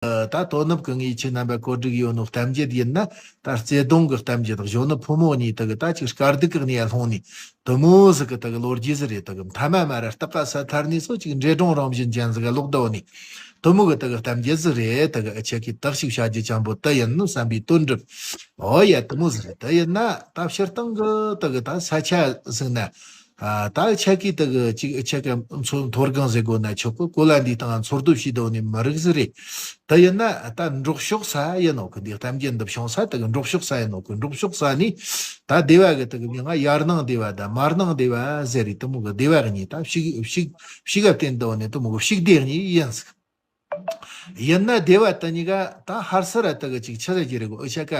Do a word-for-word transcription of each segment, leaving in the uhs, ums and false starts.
ད་དོ་ནུབ་ཀྱི་ངའི་ཁྱེད་རྣམ་པ་གོ་སྒྲིག་ཡོད་ནོ་གཏམ་རྒྱུད་ཡིན་ན། ད་བརྩེ་དུང་གི་གཏམ་རྒྱུད་དང་གཞོན་ནུ་ཕོ་མོ་གཉིས་དག་ད་ཅིག་དཀའ་སྡུག་གི་གནས་ལྷུང་ནས་དུ་མོ་ཟིག་གི་དག་ལོ་རྒྱུས་ཟིག་རེད། དག་མཐའ་མ་མ་ར་སྟག་ག་ས་ཐར་ནས་སོ་ཅིག་འདྲེ་སྒྲུང་རང་བཞིན་ཅན་ཟིག་ག་ལོག་ད་འོ་ནས་དུ་མོ་གི་དག་གཏམ་རྒྱུད་ཟིག་རེད། དག་ཨ་ཆ་གི་དག་ཞིག་བྱ་རྒྱུ་ཅན་པོ་དུ་ཡིན་ནོ་བསམ་པའི་དོན་འགྲུབ། ཨོ་ཡ་དུ་མོ་ཟིག་རེད། དུ་ཡིན་ན་ད་སྤྱིར་བཏང་གི་དག་ད་ས་ཆ་ཟིག་ན། ཨ། ད་ཆ་གི་དག་ཅིག་ཆ་ག་མཚོ་མཐོ་སྒང་ཟེར་དགོས་ན་ཆོག་གི། གོ་ལ་འདི་སྟེང་འཚོ་སྡོད་བྱེད་དོ་ནི་མི་རིགས་ཟིག་རེད། དེ་ཡིན་ན་ད་འབྲོག་ཕྱོགས་ས་ཡིན་ནོ་གི། འདི་གཏམ་རྒྱུད་འདི་བྱུང་ས་དག་འབྲོག་ཕྱོགས་ས་ཡིན་ནོ་གི། འབྲོག་ཕྱོགས་ས་ནི་ད་སྡེ་བ་གི་དག་མིང་ང་ཡར་ནང་སྡེ་བ་དང་མར་ནང་སྡེ་བ་ཟེར་རེད། དུ་མོ་གི་སྡེ་བ་གཉིས་ད་ཕྱུག་ཕྱུག་ཕྱུག་ག་བརྟེན་དོ་ནི་དུ་མོ་གི་ཕྱུག་སྡེ་གཉིས་ཡིན་ཟིག། ཡིན་ན་སྡེ་བ་དེ་གཉིས་ཀ་ད་ཧར་སར་ར་དག་ཅིག་ཆི་ཟེར་གྱི་རེད་གོ། ཨ་ཆ་ག་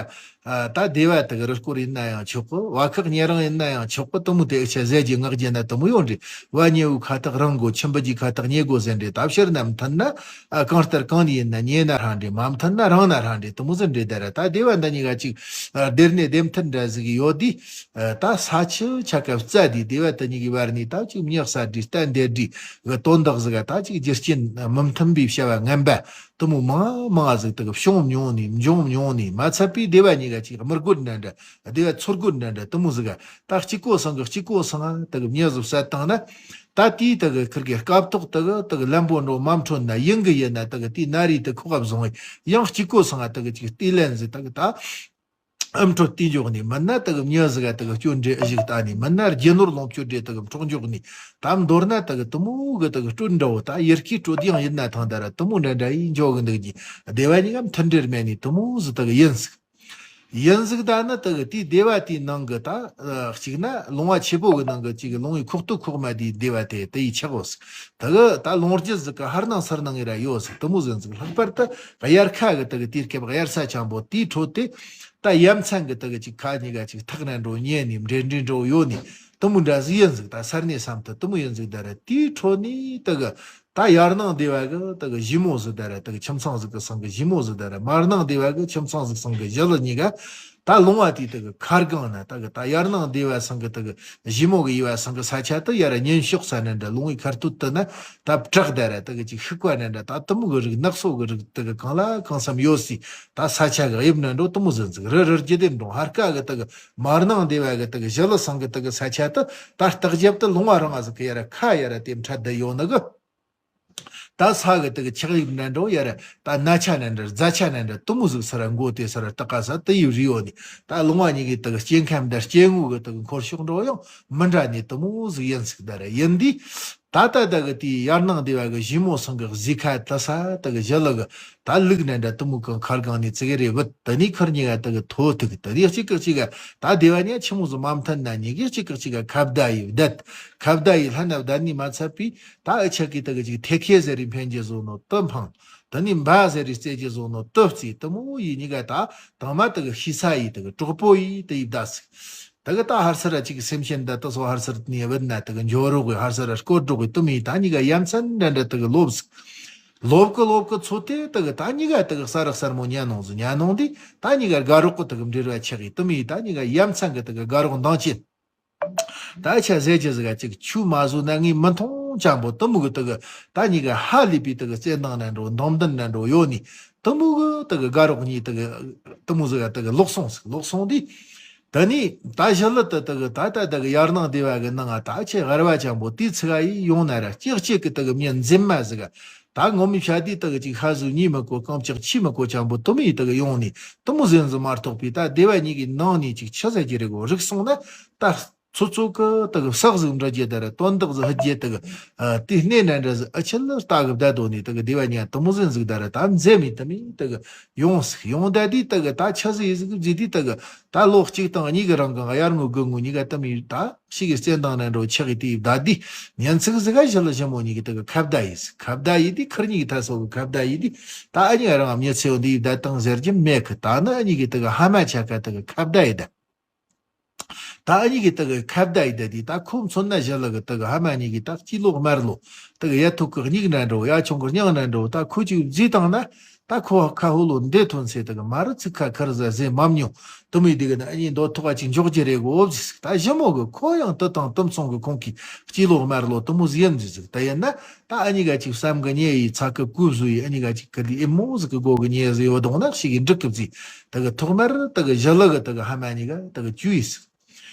ཨ། ད་སྡེ་བ་དག་རུ་སྐོར་ཡིན་ན་ཡང་ཆོག་གི། བ་ཁག་ཉེ་རིང་ཡིན་ན་ཡང་ཆོག་གི། དུ་མོ་དེ་ཨ་ཆ་ཟེར་གྱི་ངག་རྒྱུན་ན་དུ་མོ་ཡོད་རེད། བ་ཉེ་བོའི་ཁ་ཐག་རིང་དགོས། ཁྱིམ་པ་གྱི་ཁ་ཐག་ཉེ་དགོས་ཟེར་རེད། ད་ཕྱིར་ན་མཐུན་ན། ཨ། གང་ལྟར་གང་ནས་ཡིན་ན་ཉེ་ན་རང་རེད། མ་མཐུན་ན་རིང་ན་རང་རེད། དུ་མོ་ཟིག་རེད། ད་ར་ད་སྡེ་བ་འདི་གཉིས་ཀ་ཅིག་ཨ། སྡེར་ནས་སྡེ་མཐུན་འདྲ་ཟིག་ཡོད་དུས། ཨ། ད་ས་ཆུ་ཆ་ག་རྩ་དེ་སྡེ་བ་དེ་གཉིས་ཀྱི་བར་ནས་ད་ཅིག་ཉག་ས་འདྲི་རྟ་འདེད་འདྲི་གི་དོན་དག་ཟིག་ག་ད་ཅིག་རྒྱུ་རྐྱེན་མི་མཐུན་པའི་བྱ་བ་ངན་པ་དུ་མོ་མང་མང་ཟིག་དག་བྱུང་མྱོང་ནས་འབྱུང་མྱོང་ནས། མ་ཚད་པའི་སྡེ་བ་གཉིས་ཀ་ཅིག་དམུ་རྒོད་འདྲ་འདྲ། སྡེ་བ་ཚུར་རྒོད་འདྲ་འདྲ་དུ་མོ་ཟིག་ག་ད་གཅིག་གོ་སང་གི་གཅིག་གོ་སང་ང་དག་མྱི་ཟིག་བསད་བཏང་ན། ད་དེའི་དག་ཁིར་གི་སྐབས་ཐོག་དག་དག་ལན་པོ་འགྲོ་མ་འཕྲོད་ན་ཡིན་གི། ཡིན་ན་དག་དེའི་ན་རེ་དེ་ཁོག་བཟུང་ཡང་གཅིག་གོ་སང་ང་དག་ཅིག་ལྟས་ལན་ཟིག་དག་ད། ཨ། འཕྲོད་དེ་འཇོག་ནས་མིན་ན་དག་མྱི་ཟིག་ག་དག་སྐྱོན་འདྲེ་ཨ་ཞིག་བལྟ་ནས། མིན་ན་རྒྱུ་ནོར་ལོངས་སྤྱོད་འདྲེ་དག་འཕྲོག་འཇོག་ནས། ད་མདོར་ན་དག་དུ་མོ་གི་དག་སྤྲོད་འདྲ་བོ། ད་ཡུལ་སྐད་སྤྲོད་ཡང་ཡིན་ན་ཐང་ད་ར་དུ་མོ་འདྲ་འདྲ་ཡིན་འཇོག་གི་འདུག་གི། སྡེ་བ་གཉིས་ཀ་མཐུན་འབྲེལ་མེད་ནས་དུ་མོ་ཟིག་དག་ཡིན་ཟིག། ཡིན་ཟིག་ད་ནི་དག་དེའི་སྡེ་བ་དེའི་ནང་གི་ད་གཅིག་ན་ལུང་བ་ཆེ་པོ་གི་ནང་གི་གཅིག་ལུང་བའི་ཁོག་སྟོད་ཁོག་མ་དེའི་སྡེ་བ་དེ་དེ་ཡི་ཆགས་འོ་ཟིག། དག་ད་ལུང་རྒྱུད་ཟིག་གི་ཧར་ནང་སར་ནང་ཡི་ར་ཡོད་ཟིག། དུ་མོ་ཟིན་ཟིག། ལྷག་པར་དུ་དབྱར་ཁ་གི་དག་དུས་སྐབས་དབྱར་ས་ཆེན་པོ་དེའི་འཕྲོ་དེ། ད་ཡ་མཚན་གི་དག་ཅིག་ཁ་གཉིས་ཀ་ཅིག་ཐག་ན་འགྲོ་ཉེ་ནི་འདྲེ་འདྲེ་འགྲོ་ཡོད་ནི་དུ་མོ་འདྲ་ཟིག་ཡིན་ཟིག། ད་ས་གནས་སམ་དུ་དུ་མོ་ཡིན་ཟིག། ད་ར་དེའི་འཕྲོ་ནི་དག་ད་ཡར་ནང་སྡེ་བ་གི་དག་ཞི་མོ་ཟིག། ད་ར་དག་ཁྱིམ་ཚང་ཟིག་གི་སང་གི་ཞི་མོ་ཟིག། ད་ར་མར་ནང་སྡེ་བ་གི་ཁྱིམ་ཚང་ཟིག་སང་གི་ཞི་ལི་གཉིས་ཀ་ད་ལུང་བ་དེའི་དག་ཁར་སྒང་ན་དག་ད་ཡར་ནང་སྡེ་བ་སང་གི་དག་ཞི་མོ་གི་ཡི་བ་སང་གི་ས་ཆ་དུ་ཡར་ཉིན་ཕྱོགས་ས་ནི་འདྲ་ལུང་བའི་ཁར་སྟོད་དུ་ན་ད་བྲག་ད་ར་དག་ཅིག་ཤུག་པ་ནི་འདྲ་ད་དུ་མོ་གི་རིགས་ནགས་སོ་གི་རིགས་དག་གང་ལ་གང་འཚམ་ཡོད་སི། ད་ས་ཆ་གི་དབྱིབས་ནི་འགྲོ་དུ་མོ་ཟིན་ཟིག། རི་རི་རྒྱུད་ལྡན་འགྲོ་ཧར་ཀ་གི་དག་མར་ནང་སྡེ་བ་གི་དག་ཞི་ལི་སང་གི་དག་ས་ཆ་དུ་ད་སྟག་རྒྱབ་དུ་ལུང་བ་རང་ང་ཟིག་གི་ཡ་ར་ཁ་ཡ་ར་དེ་འཕྲལ་དུ་ཡོད་ནི་གི། ད་ས་གི་དག་ཆགས་དབྱིབས་ནི་འགྲོ་ཡ་ར་ད་ན་ཆ་ནི་འདྲ་རྫ་ཆ་ནི་འདྲ་དུ་མོ་ཟིག་ས་ར་མགོ་དེ་ས་ར་སྟག་ག་ས་དུ་ཡི་རི་ཡོད་ནི་ད་ལུང་བ་གཉིས་གི་དག་སྐྱེ་ཁམས་འདྲ་སྐྱེ་དངོས་གི་དག་འཁོར་ཕྱོགས་འགྲོ་ཡང་མི་འདྲ་ནི་དུ་མོ་ཟིག་ཡིན་ཟིག། ད་ར་ཡིན་དུས། ད་ལྟ་དག་གི་དེའི་ཡར་ནང་སྡེ་བ་གི་ཞི་མོ་སང་གི་གཟིགས་ཁ་དུ་ས་དག་གི་ཞི་ལི་གི་ད་ལུག་ནི་འདྲ་དུ་མོ་གང་ཁར་སྒང་ནས་ཙི་གེ་རེ་བུད། དེ་ནས་ཁུར་གཉིས་ཀ་དག་གི་ཐོ་ཐུག། དེ་ནས་གཅིག་གི་གཅིག་ག་ད་སྡེ་བ་གཉིས་ཆི་མོ་ཟིག་མ་མཐུན་ན་གཉིས་གི་གཅིག་གི་གཅིག་ག་ཁ་བརྡ་ཡི་བསྡད། ཁ་བརྡ་ཡི་ལྷན་ན་བསྡད་ནི་མ་ཚད་པའི་ད་ཨ་ཆ་གི་དག་གི་ཅིག་ཐེ་ཁེ་ཟེར་རི་འཕེན་རྒྱུ་བཟོ་ནོ་དུ་འཕང་། དེ་ནས་འབའ་ཟེར་རི་རྩེ་རྒྱུ་བཟོ་ནོ་དུ་རྩེ། དུ་མོ་ཡི་གཉིས་ཀ་ད་དང་མ་དག་གི་ཤི་ས་ཡི་དག་གི་གྲོགས་པོ་ཡི་དུ་ཡི་བསྡད་ཟིག། དེ་གི་ད་ཧར་སར་ར་ཅིག་སེམས་ཅན་འདི་དག་སོ་ཧར་སར་ནས་བུད་ན་དེ་གི་འགྱོ་རོགས་གི་ཧར་སར་ར་སྐོར་འགྲོ་གི་དུ་མི་ད་གཉིས་ཀ་ཡ་མཚན་འདྲ་འདྲ་དེ་གི་ལོབས། ལོབས་གི་ལོབས་གི་ཚོ་དེ་དེ་གི་ད་གཉིས་ཀ་དེ་གི་ས་རག་སར་མོ་ཉལ་ནོང་ཟི་ཉལ་ནོང་དེ་ད་གཉིས་ཀ་དགའ་རོགས་གི་དེ་གི་འབྲེལ་བ་ཆགས་གི་དུ་མི་ད་གཉིས་ཀ་ཡ་མཚན་གི་དེ་གི་དགའ་རོགས་འདང་ཅན། ད་ཆ་ཟེར་གྱི་ཟིག་ག་ཅིག་ཆུ་མ་བཟོ་ན་ངས་མི་མཐོང་ཅང་པོ་དུ་མོ་གི་དེ་གི་ད་གཉིས་ཀ་ཧ་ལས་པའི་དེ་གི་བརྩེ་འདང་ན་འགྲོ་འདང་ལྡན་ན་འགྲོ་ཡོད་ནི་དུ་མོ་གི་དེ་གི་དགའ་རོགས་གཉིས་དེ་གི་དུ་མོ་ཟིག་ག་དེ་གི་ལོག་སོང་ཟིག། ལོག་སོང་དེ། ད་ནི་ད་ཞི་ལི་དུ་དག་ད་ད་དག་ཡར་ནང་སྡེ་བ་གི་ནང་ང་ད་ཆེ་ཧར་བ་ཅང་པོ་དེའི་ཚིག་ག་ཡི་ཡོང་ན་ར་ཅིག་ཅིག་གི་དག་མྱི་འཛེམ་མ་ཟིག་ག་ད་ངོ་མི་ཤ་དེ་དག་ཅིག་ཤ་ཟུག་གཉིས་མི་གོ་རྐང་ལྕགས་ཆི་མི་གོ་ཅང་པོ་དུ་མི་ཡི་དག་ཡོང་ནི་དུ་མོ་ཟིན་ཟིན་མ་གཏོགས་པའི་ད་སྡེ་བ་གཉིས་ཀྱི་ནང་ནས་ཅིག་ཆི་ཟེར་གྱི་རེད་གོ་རིག་སོང་ན་ད་ཚོ་ཚོ་གི་དག་བསགས་ཟིག་འདྲ་རྒྱུ་དག་དོན་དག་ཟིག་ཧི་རྒྱུ་དག་དེ་སྣེ་ན་འདྲ་ཟིག་ཨ་ཆི་ལ་ལྟ་གི་བསྡད་དོ་ནི་དག་སྡེ་བ་གཉིས་དུ་མོ་ཟིན་ཟིག་ད་ར་ད་འཛེམ་མི་དུ་མི་དག་ཡོང་ཟིག་ཡོང་ད་དེ་དག་ད་ཆི་ཟིག་ཡི་ཟིག་བཟི་དེ་དག་ད་ལོ་གཅིག་དང་གཉིས་ཀྱི་རིང་གང་གཡར་ངོ་དགུ་ངོ་གཉིས་ཀ་དམ་ཡིན་ད་ཞིག་གི་བརྩེ་འདང་ནས་འགྲོ་ཆགས་ཀྱི་དེ་ཡི་བདའ་དེ་ཉན་ཚིག་ཟིག་ག་ཞི་ལི་ཞི་མོ་གཉིས་ཀྱི་དེ་གི་ཁ་བརྡ་ཡིན་ཟིག། ཁ་བརྡ་ཡིན་དེ་ཁུར་གཉིས་ཀྱི་ཐ་སོ་གི་ཁ་བརྡ་ཡིན་དེ་ད་ཨ་གཉིས་རང་མྱི་ཚེ་འདི་ཡི་བདའ་བཏང་ཟེར་གྱི་མེད་གི། ད་ནི་ཨ་གཉིས་ཀྱི་དེ་གི་ཧ་མ་ཆ་ཀ་དེ་གི་ཁ་བརྡ་ཡི་ད། ད་ཨ་གཉིས་ཀྱི་དེ་གི་ཁ་བརྡ་ཡི་ད་དེ་ད་ཁོ་མཚོན་ན་ཞི་ལི་གི་དེ་གི་ཧ་མ་གཉིས་ཀྱི་ད་སྐྱིད་ལོག་དམར་ལོ་དེ་གི་ཡ་ཐུག་གི་གཉིས་ན་འགྲོ་ཡ་ཆུང་གི་སྙིང་ན་འགྲོ་ད་ཁོ་ཅིག་བརྫིས་བཏང་ན། ད་ཁོ་ཁ་ཧུ་ལོ་འདི་ཐོན་ཚེ་དག་མ་རུ་ཚིག་ཁ་ཁར་ཟ་ཟེ་མམ་ཉོ། དུ་མི་དེ་གི་ན་ཨ་ནི་འདོད་ཐོག་ག་ཅིག་འཇོག་རྒྱུ་རེད་གོ་ཟེ། ད་ཞི་མོ་གི་ཁོ་ཡང་དུ་དང་དུམ་ཚོང་གི་ཁོང་གི་སྐྱིད་ལོག་མར་ལོ་དུ་མོ་ཟི་ཡན་ཟི་ཟི། ད་ཡན་ན་ད་ཨ་ནི་ག་ཅིག་བསམ་གི་ཉེ་ཡི་ཚ་གི་ཀུ་བཟོ་ཡི་ཨ་ནི་ག་ཅིག་གི་ལི་ཨེ་མོ་ཟི་གི་གོ་གི་ཉེ་ཟི་ཡོ་དོང་ན་ཞིག་གི་འགྲིག་གི་ཟི། དག་ཐོག་མར་དག་ཞི་ལི་གི་དག་ཧ་མ་ནི་ག་དག་ཅུ་ཡི་ཟི།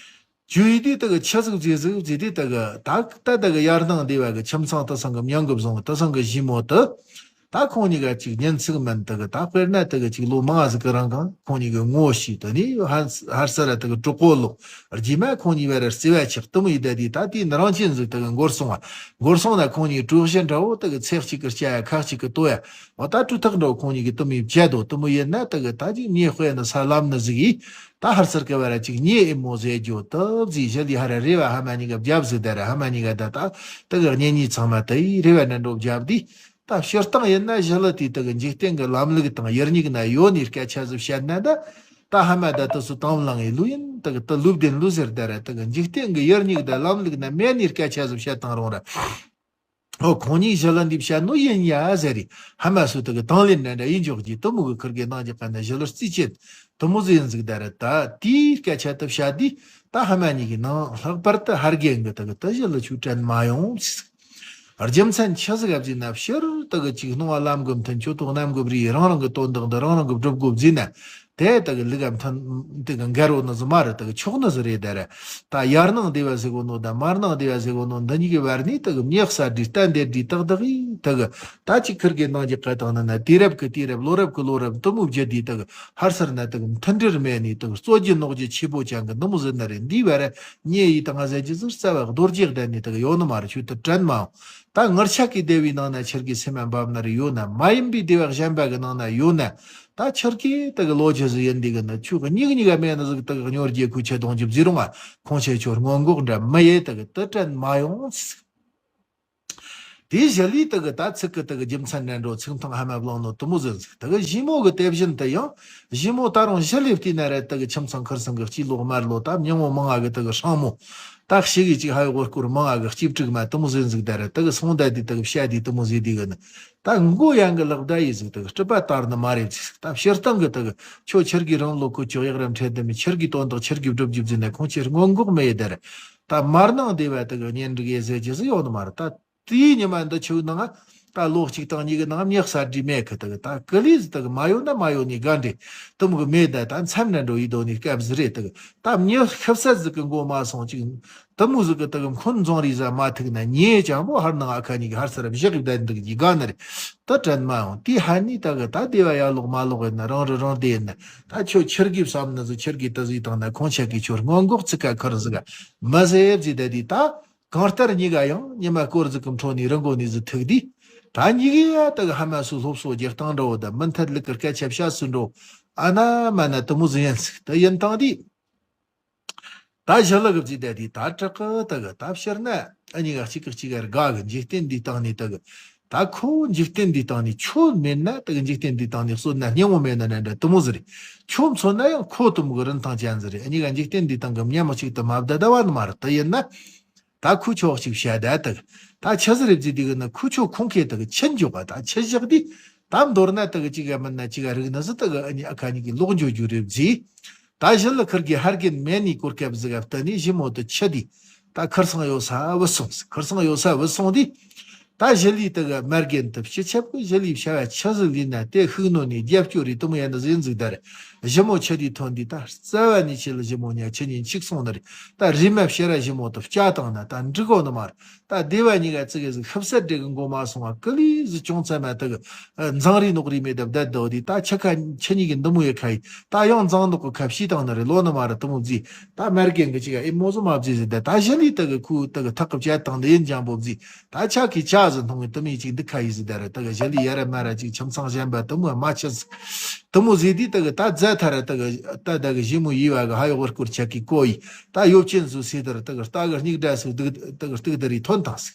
ཇུས་དེ་དག་ཆ་ཟིག་ཟིག་ཟིག་ཟིག་དེ་དག་ད་ད་དག་ཡར་ནང་སྡེ་བ་གི་ཁྱིམ་ཚང་དུ་སང་གི་མྱང་གི་བཟུང་དུ་སང་གི་ཞི་མོ་དུ། ད་ཁོང་གཉིས་ཀ་ཅིག་ཉན་ཚིག་མིན་དག་ད་དཔེར་ན་དག་ཅིག་ལོ་མང་ཟིག་གི་རང་གང་ཁོང་གཉིས་ཀའི་ངོ་ཤེས་དུ་ནི་ཧར་ཧར་ས་ར་དག་གྲོགས་པོ་ལོ། རྗེས་མ་ཁོང་གཉིས་བར་ར་བརྩེ་བ་ཆགས་དུ་མོ་ཡི་ད་དེ་ད་དེ་ནི་རང་ཅན་ཟིག་དག་འགོར་སོང་བ། འགོར་སོང་ན་ཁོང་གཉིས་གྲོས་གཞི་འདྲ་བོ་དག་ཚེ་གཅིག་གི་སྐྱ་ཡ་ཁ་གཅིག་གི་ལྟོ་ཡ། འོ་ད་གྲོས་ཐག་འདྲ་བོ་ཁོང་གཉིས་ཀྱི་དུ་མོ་ཡི་བཅད་དོ་དུ་མོ་ཡིན་ན་དག་ད་ཅིག་ཉེ་དཔེ་ནི་ས་ལམ་ནི་ཟིག་ཡི། ད་ཧར་སར་གི་བར་ཅིག་ཉེ་ཨེ་མོ་ཟེ་ཇོ་ཏབ་ཟི་ཞི་ལི་ཧ་ར་རེ་བ་ཧ་མ་ཉི་ག་བརྒྱབ་ཟི་ད་ར་ཧ་མ་ཉི་ག་ད་ད་ད་གི་གཉེན་ཉེ་ཚང་མ་ད་ཡི་རེ་བ་ནན་འགྲོ་བརྒྱབ་དི། ད་སྤྱིར་བཏང་ཡིན་ན་ཞི་ལི་དེ་ད་གི་འཇིག་རྟེན་གི་ལམ་ལུགས་དང་ཡུལ་ཉིག་ན་ཡོད་ནི་སྐད་ཆ་ཟི་བཤད་ན་ད། ད་ཧ་མ་ད་ད་སུ་དང་བླངས་ཡི་ལུ་ཡིན་ད་གི་ད་ལུབ་དེན་ལུ་ཟེར་ད་ར་ད་གི་འཇིག་རྟེན་གི་ཡུལ་ཉིག་ད་ལམ་ལུགས་ན་མེད་ནི་སྐད་ཆ་ཟི་བཤད་དང་རུང་ར། ཨོ་ཁོང་གཉིས་ཞི་ལི་འདི་བཤད་ནོ་ཡིན་ཡ་ཟེར་རི། ཧ་མ་སུ་དག་གི་དང་ལེན་འདྲ་འདྲ་ཡིན་འཇོག་གི་དུ་མོ་གི་ཁུར་གི་ནང་གི་ཀ་ན་ཞི་ལི་རྩིས་ཅན་དུ་མོ་ཟི་ཡིན་ཟིག་ད་ར་ད་དེའི་སྐད་ཆ་དུ་བཤད་དི། ད་ཧ་མ་གཉིས་ཀྱི་ནང་ལྷག་པར་དུ་ཧར་རྒན་གི་དག་གི་ད་ཞི་ལི་ཆུ་དྲན་མ་ཡོང་ཟིག། རྒྱུ་མཚན་ཆི་ཟིག་ག་བཟི་ན་ཕྱིར་དག་གི་ཅིག་སྣང་བ་ལམ་གི་མཐུན་ཆོས་ཐོག་རྣམ་གི་རི་རང་རང་གི་དོན་དག་འདི་རང་རང་གི་སྒྲུབ་དགོ་བཟི་ན། དེ་དག་ལུག་གམ་ཐོན་དེ་ག་འགལ་བོ་ནི་ཟི་མ་རེད་དག་ཆོག་ནི་ཟི་རེད་ད་ར། ད་ཡར་ནང་སྡེ་བ་ཟེར་གོ་ནོ་ད་མར་ནང་སྡེ་བ་ཟེར་གོ་ནོ་འདི་གཉིས་ཀྱི་བར་ནི་དག་མྱི་གསར་འདྲི་གཏན་བདེ་འདྲི་དག་དག་ཡིན་དག་ད་ཅིག་ཁུར་གི་ནང་གི་བཀའ་དང་ནི་ན་དུས་རབས་ཀྱི་དུས་རབས་ལོ་རབས་ཀྱི་ལོ་རབས་དུ་མོ་བརྒྱུད་དེ་དག་ཧར་སར་ན་དག་མཐུན་སྒྲིལ་མེད་ནི་དག་རྩོད་རྒྱུ་ནོག་རྒྱུ་ཆེ་པོ་ཅང་གི་འདི་མོ་ཟི་ན་རེད། འདི་བར་ཉེ་ཡི་དང་ང་ཟེར་རྒྱུ་ཟུར་རྩ་བ་རྡོ་རྗེ་གདན་ནི་དག་ཡོད་ནི་མ་རེད། ཆུ་དུ་དྲན་མ་འོང་། ད་ངར་ཆག་གི་སྡེ་བའི་ནང་ན་ཆེར་གི་སེམས་མ་འབབ་ན་རེ་ཡོད་ན་མ་ཡིན་པའི་སྡེ་བ་གཞན་པ་གི་ནང་ན་ཡོད་ན། ད་ཆེར་གི་དག་ལོ་ཆེ་ཟི་ཡིན་འདི་གི་ན་ཆུ་གི་ཉིག་ཉིག་མེད་ན་ཟིག་དག་ཉོར་རྒྱལ་ཁུ་ཆེ་གཏོང་རྒྱུ་བཟི་རུང་ང་ཁོང་ཆེ་ཆོར་སྔོན་འགོག་འདྲ་མི་ཡེ་དག་དུ་དྲན་མ་ཡོང་། དེ་ཞི་ལི་དག་ད་ཚིག་གི་དག་རྒྱུ་མཚན་ནན་འགྲོ་ཚིག་མཐོང་ཧ་མ་བླངས་ནོ་དུ་མོ་ཟིན་ཟིག་དག་ཞི་མོ་གི་དེ་བཞིན་དུ་ཡང་ཞི་མོ་ད་རུང་ཞི་ལི་བལྟས་ན་རེ་དག་ཁྱིམ་ཚང་ཁར་སང་གི་སྐྱིད་ལོག་མར་ལོ་ད་མྱང་བོ་མང་ང་གི་དག་སྲང་མོ། ད་ཞི་གི་ཅིག་ཧ་ཡོ་གོ་སྐོར་མང་ང་གི་སྐྱིད་ཕྲུག་མ་དུ་མོ་ཟིན་ཟིག་ད་རེ་དག་སོང་ད་དེ་དག་བཤད་དེ་དུ་མོ་ཟིན་དེ་གི་ནི། ད་མགོ་ཡང་གི་ལག་བརྡ་ཡི་ཟིག་དག་སྤྲུལ་པ་ལྟར་ནི་མ་རེད་ཟིག་ད་སྤྱིར་བཏང་གི་དག་ཁྱོད་ཆེར་གི་རང་ལོ་ཁུ་ཆོག་ཡག་རམ་ཁྲེལ་དུ་མི་ཆེར་གི་དོན་དག་ཆེར་གི་སྒྲུབ་རྒྱུ་བཟི་ན་ཁོང་ཆེར་སྔོན་འགོག་མི་ཡེ་ད་རེ། ད་མར་ནང་སྡེ་བ་དག་གཉེན་སྒྲིག་ཡེ་ཟེར་གྱི་ཟིག་ཡོད་ནི་མ་རེད། ད་དེའི་ཉི་མ་འདི་ཆུ་ནང་ད་ལོ་གཅིག་དང་གཉིས་ཀྱི་ནང་མྱི་གསར་འདྲི་མེད་གི་དག་ད་ཀི་ལི་ཟིག་དག་མ་ཡོད་ན་མ་ཡོད་ནི་དགའ་འདྲི་དུ་མོ་གི་མེད་ད་ད་མཚམས་ན་འགྲོ་ཡི་དོ་ནི་སྐབས་ཟིག་རེད། དག་ད་མྱི་ཤི་ས་ཟིག་གི་མགོ་མ་སོང་ཅིག་དུ་མོ་ཟིག་གི་དག་འཁོན་འཛོང་རི་ཟ་མ་ཐུག་ན་ཉེ་ཅང་པོ་ཧར་ནང་ཨ་ཁ་གཉིས་གི་ཧར་སར་བཞག་གི་བསྡད་འདུག་གི་དགའ་ནི་རེད། ད་དྲན་མ་ཡོང་དེ་ཧ་ནི་དག་ད་སྡེ་བ་ཡར་ལོག་མར་ལོག་ཡིན་ན་རང་རི་རང་སྡེ་ཡིན་ན་ད་ཁྱོད་ཆེར་གི་བསམ་ནི་ཟིག་ཆེར་གི་ད་ཟིག་དང་ན་ཁོང་ཆ་གི་ཁྱོད་སྔོན་འགོག་ཚིག་ཁ་ཁར་ཟིག་མ་ཟེབ་ཟིག་ད་དེ་ད། གང་ལྟར་གཉིས་ཀ་ཡང་ཉི་མ་སྐོར་ཟིག་གི་འཕྲོ་ནས་རི་མགོ་ནས་ཟིག་ཐུག་དུས། ད་གཉིས་ཀ་ཡ་ད་གི་ཧ་མ་སུ་སློབ་གསོ་རྒྱག་སྟངས་འདྲ་བོ་དང་མུ་མཐུད་ལུག་གི་སྐད་ཆ་བཤད་སུ་འགྲོ། ཨ་ན་མ་ན་དུ་མོ་ཟིག་ཡིན་ཟིག་ད་ཡིན་སྟངས་དེ། ད་ཞི་ལི་གི་བརྩིས་ད་དེ་ད་དྲག་གི་ད་གི་ད་ཕྱིར་ན་ཨ་གཉིས་ཀ་གཅིག་གི་གཅིག་ག་དགའ་གི་འཇིག་རྟེན་འདི་སྟེང་ནས་ད་གི་ད་ཁོ་འཇིག་རྟེན་འདི་སྟེང་ནས་ཁྱོད་མེད་ན་ད་གི་འཇིག་རྟེན་འདི་སྟེང་ནས་གསོན་ན་སྙིང་བོ་མེད་ན་ན་འདྲ་དུ་མོ་ཟིག་རེད། ཁྱོད་མཚོན་ན་ཡང་ཁོ་དུ་མོ་གི་རིན་ཐང་ཅན་ཟིག་རེད། ཨ་གཉིས་ཀ་འཇིག་རྟེན་འདི་སྟེང་གི་མཉམ་གཅིག་ཏུ་མ་བསྡད་ད་བ་ནི་མ་རེད། དེ་ཡིན་ན། ད་ཁོ་ཆོག་ཅིག་བཤད་ད་དག་ད་ཆི་ཟིག་རེད་བཟི་དེ་གི་ན་ཁོ་ཆོ་ཁོང་ཁེ་དག་ཆི་འཇོག་ག་ད་ཆི་བཞག་དེ། ད་མདོར་ན་དག་ཅིག་ག་མིན་ན་ཅིག་ག་རིག་ན་ཟི་དག་ཨ་ནི་ཨ་ཁ་གཉིས་ཀྱི་ལོག་འཇོག་རྒྱུ་རེད་བཟི། ད་ཞི་ལི་ཁུར་གི་ཧར་རྒན་མེད་ནི་གོ་སྐབས་ཟིག་ག་བལྟ་ནི་ཞི་མོ་དུ་ཆི་དེ། ད་ཁུར་སང་ཡོད་ས་བུད་སོང་ཟིག་ཁུར་སང་ཡོད་ས་བུད་སོང་དེ། ད་ཞི་ལི་དག་མ་རྒན་དུ་སྤྱི་ཁྱབ་གི་ཞི་ལི་བྱ་བ་ཆི་ཟིག་ལས་ན་དེ་ཤུགས་ནོ་ནི་རྒྱབ་སྐྱོར་རེ་དུ་མོ་ཡ་ན་ཟིན་ཟིག་ད་རེད། ཞི་མོ་ཆི་དེ་ཐོན་དེ་ད་རྩ་བ་ནི་ཆི་ལི་ཞི་མོ་ཉ་ཆི་ཉིན་ཆིག་སོང་ནི་རེད། ད་རི་མ་ཕྱི་ར་ཞི་མོ་དུ་སྐྱ་བཏང་ན་ད་འགྲིག་གོ་ནི་མ་རེད། ད་སྡེ་བ་གཉིས་ཀ་ཙི་གེ་ཟིག་ཤི་བསད་འདྲེ་གི་མགོ་མ་སོང་བ་ཀི་ལི་ཟི་ཅུང་ཙམ་མ་ཐུག་འཛང་རི་ནོག་རི་མེད་དབ་བསྡད་དོ་དེ་ད་ཆི་ཁ་ཆི་གཉིས་ཀྱི་འདི་མོ་ཡི་ཁ་ཡི་ད་ཡང་འཛང་ནོག་གི་ཁ་ཕྱི་བཏང་ནི་རེད་ལོ་ནི་མ་རེད། དུ་མོ་བཟི་ད་མར་རྒན་གི་ཅིག་ཨེ་མོ་ཟི་མ་བཟི་ཟི་ད་ད་ཞི་ལི་དག་གི་ཁུ་དག་གི་ཐག་གི་བཅད་བཏང་འདི་ཡིན་ཅང་པོ་བཟི་ད་ཆ་གི་ཆ་ཟི་མཐོང་གི་དུ་མི་ཅིག་འདི་ཁ་ཡི་ཟི་ད་རེད། དག་གི་ཞི་ལི་ཡ་ར་མ་ར་ཅིག་ཁྱིམ་ཚང་གཞན་པ་དུ་མོ་མ་ཆི་ཟི་དུ་མོ་ཟི་དེ་དག་གི་ད་རྫ་ཐ་ར་དག་གི་ད་དག་གི་ཞི་མོ་ཡི་བ་གི་ཧ་ཡོ་བར་སྐོར་ཆ་གི་ཀོ་ཡི་ད་ཡོབ་ཅན་ཟུ་སི་དར་དག་གི་རྟ་གི་སྙིགས་སྒྲ་སུ་དག་དག་གི་སྟུག་དར་ཡི་ཐོན་བཏང་ཟིག་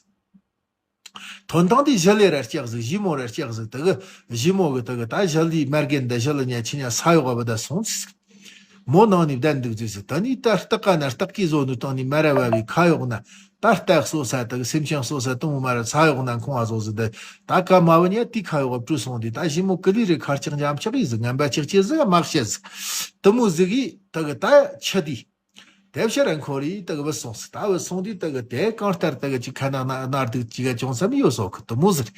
ཐོན་ཐང་དེ་ཞི་ལི་ར་ལྕགས་ཟིག་ཞི་མོ་ར་ལྕགས་ཟིག་དེ་གི་ཞི་མོ་གི་དེ་གི་ད་ཞི་ལི་མར་རྒན་འདི་ཞི་ལི་ཉ་ཆི་ཉ་ས་ཡོག་བ་ད་སོང་ཟིག་མོ་ནང་ནས་བསྡད་འདུག་ཟེར་ཟེར། ད་ནི་ད་སྟག་ཀ་ན་སྟག་གིས་བཟོ་ནུ་བཏང་ནི་མ་ར་བ་བའི་ཁ་གཡོག་ན། ད་སྟག་གསོ་ས་དག་སེམས་ཅན་གསོ་ས་དུ་མོ་མ་ར་ས་གཡོག་ན་ཁོང་ཨ་བཟོ་ཟེར། ད་ད་ཀ་མ་བུ་ཉ་དེ་ཁ་གཡོག་བྲོས་སོང་དུས། ད་ཞི་མོ་ཀི་ལི་རེ་ཁར་ཅག་འཇམ་ཅག་ཡིན་ཟིག་ངན་པ་ཅག་ཅེས་ཟིག་མ་བཤད་ཟིག་དུ་མོ་ཟིག་གིས་དག་ད་ཆི་དུས། དེ་ཕྱིར་འཁོར་རེ་དག་བུད་སོང་ཟིག་ད་བུད་སོང་དུས་དག་དེ་གང་ལྟར་དག་ཅིག་ཁ་ན་ན་ནར་དུག་ཅིག་ག་ཅུང་ཙམ་ཡོད་སོ་གི་དུ་མོ་ཟིག་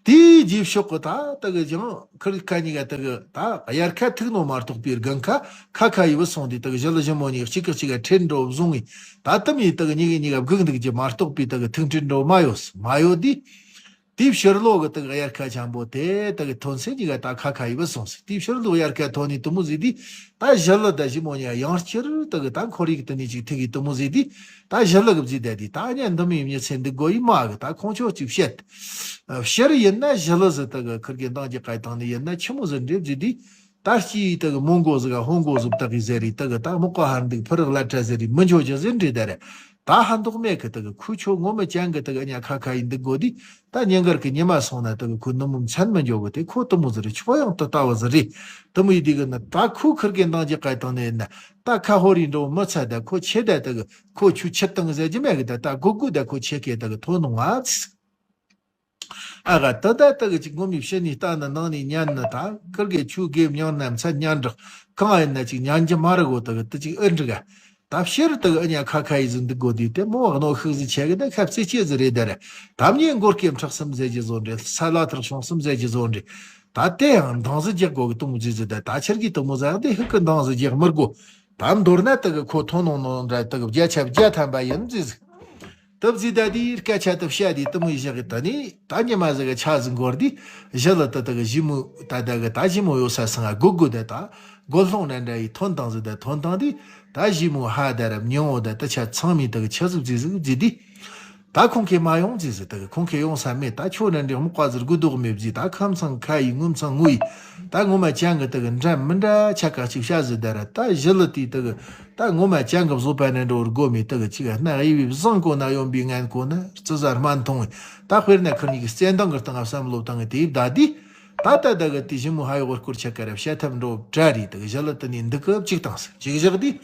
དེའི་རྗེས་ཕྱོགས་གི་ད་དག་ཀྱང་ཁིར་ཁ་གཉིས་ཀ་དག་ད་དབྱར་ཁ་ཐུག་ནོ་མ་གཏོགས་པའི་དགུན་ཁ་ཁ་ཁ་ཡི་བུད་སོང་དུས་དག་ཞི་ལི་ཞི་མོ་གཉིས་གཅིག་གིས་གཅིག་ག་ཁྲིད་འགྲོ་བཟུང་ངི། ད་དུ་མོ་དག་གཉིས་གི་གཉིས་ཀ་སྒུག་འདུག་རྒྱུ་མ་གཏོགས་པའི་དག་ཐུག་འཕྲད་འགྲོ་མ་ཡོད་མ་ཡོད་དུས། དེའི་ཕྱིར་ལོ་གི་དག་དབྱར་ཁ་ཆེན་པོ་དེ་དག་ཐོན་ཚེ་གཉིས་ཀ་ད་ཁ་ཁ་ཡི་བུད་སོང་ཟིག་དེའི་ཕྱིར་ལོ་དབྱར་ཁ་ཐོན་ནི་དུ་མོ་ཟིག་དུས། ད་ཞི་ལི་ད་ཞི་མོ་གཉིས་ཡང་བསྐྱར་དག་ད་འཁོར་ཡིག་དུ་ནི་ཅིག་ཐུག་གི་དུ་མོ་ཟིག་དུས། ད་ཞི་ལི་གི་བརྫིས་ད་དུས། ད་ཉན་འདི་མོའི་མྱི་ཚེ་འདུག་དགོ་ཡི་མ་གི་ད་ཁོང་ཆོ་ཅིག་བཤད། ཕྱིར་ཡིན་ན་ཞི་ལི་ཟིག་དག་ཁིར་གི་འདང་གི་ཀ་དང་ནི་ཡིན་ན་ཆི་མོ་ཟིག་འདྲེ་བརྫིས་དུས། ད་སྐྱིད་དག་མོ་མགོ་ཟིག་ཧོ་མགོ་ཟིག་བཏགས་གི་ཟེར་རེ་དག་ད་མོ་ཀ་ཧར་འདུག་ཕུ་རག་ལ་ཁྲ་ཟེར་རེ་མི་འཇོ་ཅི་ཟིག་འདྲེ་ད་རེ། ད་ཧ་འདུག་མེད་གི་དག་ཁུ་ཆོ་ངོ་མི་ཅན་གི་དག་ཉ་ཁ་ཁ་ཡིན་འདུག་དགོ་དུས། ད་ཉིན་དཀར་གི་ཉི་མ་སོང་ན་དག་ཁོ་ནུ་མོ་མཚན་མི་འཇོག་གི་དེ་ཁོ་དུ་མོ་ཟིག་རེད། ཆོ་ཡང་དུ་ལྟ་བུ་ཟིག་རེད། དུ་མོ་ཡི་དེ་གི་ན་ད་ཁོ་ཁིར་གི་འདང་གི་ཀ་དང་ནི་ཡིན་ན། ད་ཁ་ཧོ་རི་འགྲོ་མི་ཚ་ད་ཁོ་ཆེ་ད་དག་ཁོ་ཆུ་ཆི་བཏང་ཟེར་གྱི་མེད་གི་ད་ད་སྒུག་སྒུག་ད་ཁོ་ཆེ་གི་དག་ཐོ་ནོ་ང་ཚིག་ཨ་ག་ད་ད་ད་གི་ཅིག་ངོ་མའི་ཕྱི་ནས་ལྟ་ན་ནང་ནས་ཉན་ནི་ད་ཁིར་གི་ཆུ་གེ་མྱང་ན་མཚན་ཉན་འདྲ་གང་ཡིན་ན་ཅིག་ཉན་གྱི་མ་རེད་གོ་ད་གི་དུ་ཅིག་ཨེ་འདྲི་ག་ད་ཕྱིར་དུ་ཨ་ཉ་ཁ་ཁ་ཡི་ཟིག་འདུག་དགོ་དུས་དེ་མོ་གནོན་ཤུགས་ཟིག་ཆེ་གི་ད་ཁ་བརྩེ་ཆེ་ཟིག་རེད་ད་ར། ད་མྱི་མགོ་སྐེམ་ཁྲག་གསུམ་ཟེར་གྱི་བཟོ་འདྲེ་ས་ལ་ཐག་ཤོང་གསུམ་ཟེར་གྱི་བཟོ་འདྲེ། ད་དེ་ཡང་འདང་ཟིག་རྒྱག་དགོ་གི་དུ་མོ་ཟིག་ཟིག་ད་ད་ཆར་གི་དུ་མོ་ཟིག་དེ་ཧུ་གི་འདང་ཟིག་རྒྱག་མི་དགོ་ད་མདོར་ན་དུ་གི་ཁོ་ཐོ་ནོ་ནོ་འདྲ་དུ་གི་བརྒྱ་ཆ་བརྒྱ་ཐམ་པ་ཡིན་ཟིག་ཟིག་དུ་བཟི་ད་དེའི་སྐད་ཆ་དུ་བཤད་དེ་དུ་མོ་ཡི་བཞག་གི་ད་ནི་ད་ཉི་མ་ཟིག་གི་ཆ་ཟིག་འགོར་དེ་ཞི་ལི་དུ་དུ་གི་ཞི་མོ་ད་ད་གི་ད་ཞི་མོ་ཡོད་ས་སང་ང་སྒུག་སྒུག་དེ་ད་སྒོ་སློང་ན་འདྲ་ཡི་ཐོན་དང་ཟིག་ད་ཐོན་དང་དེ་ད་ཞི་མོ་ཧ་ད་ར་མྱོང་འོ་ད་དུ་ཆ་ཚང་མི་དུ་གི་ཆ་ཟིག་བཟི་ཟིག་བཟི་དེ། ད་ཁོང་གིས་མ་ཡོང་ཟིག་ཟིག་དུ་གི་ཁོང་གིས་ཡོང་ས་མེད། ད་ཁྱོད་ན་འདྲི་མོ་ཀ་ཟིག་དགུ་དོག་མེད་བཟི་ད་ཁམ་ཚང་ཁ་ཡི་ངུམ་ཚང་ངུ་ཡི་ད་ངོ་མ་ཅན་གི་དུ་གི་འདྲ་མི་འདྲ་ཆ་ག་ཅིག་བཤད་ཟིག་ད་ར། ད་ཞི་ལི་དེ་དུ་གི་ད་ངོ་མ་ཅན་གི་བཟོ་པ་ནས་འགྲོ་བར་གོ་མི་དག་ཅིག་སྣ་གཡས་པའི་བཟང་གོ་ན་གཡོན་པའི་ངན་གོ་ན་རྩི་ཟ་སྨན་འཐུང་། ད་དཔེར་ན་ཁིར་གཉིས་ཀྱི་བརྩེ་འདང་གི་སྟེང་བསམ་བློ་བཏང་དེ་བདའ་དུས། ད་ད་ད་གི་དེ་ཞི་མོ་ཧ་ཡོ་བར་སྐོར་ཆ་ཀ་ར་བཤད་ཐབས་འགྲོ་གྲ་རེད་དག་ཞི་ལི་དུ་ནི་འདི་གི་གཅིག་བཏང་ཟིག་ཅིག་བཞག་དུས།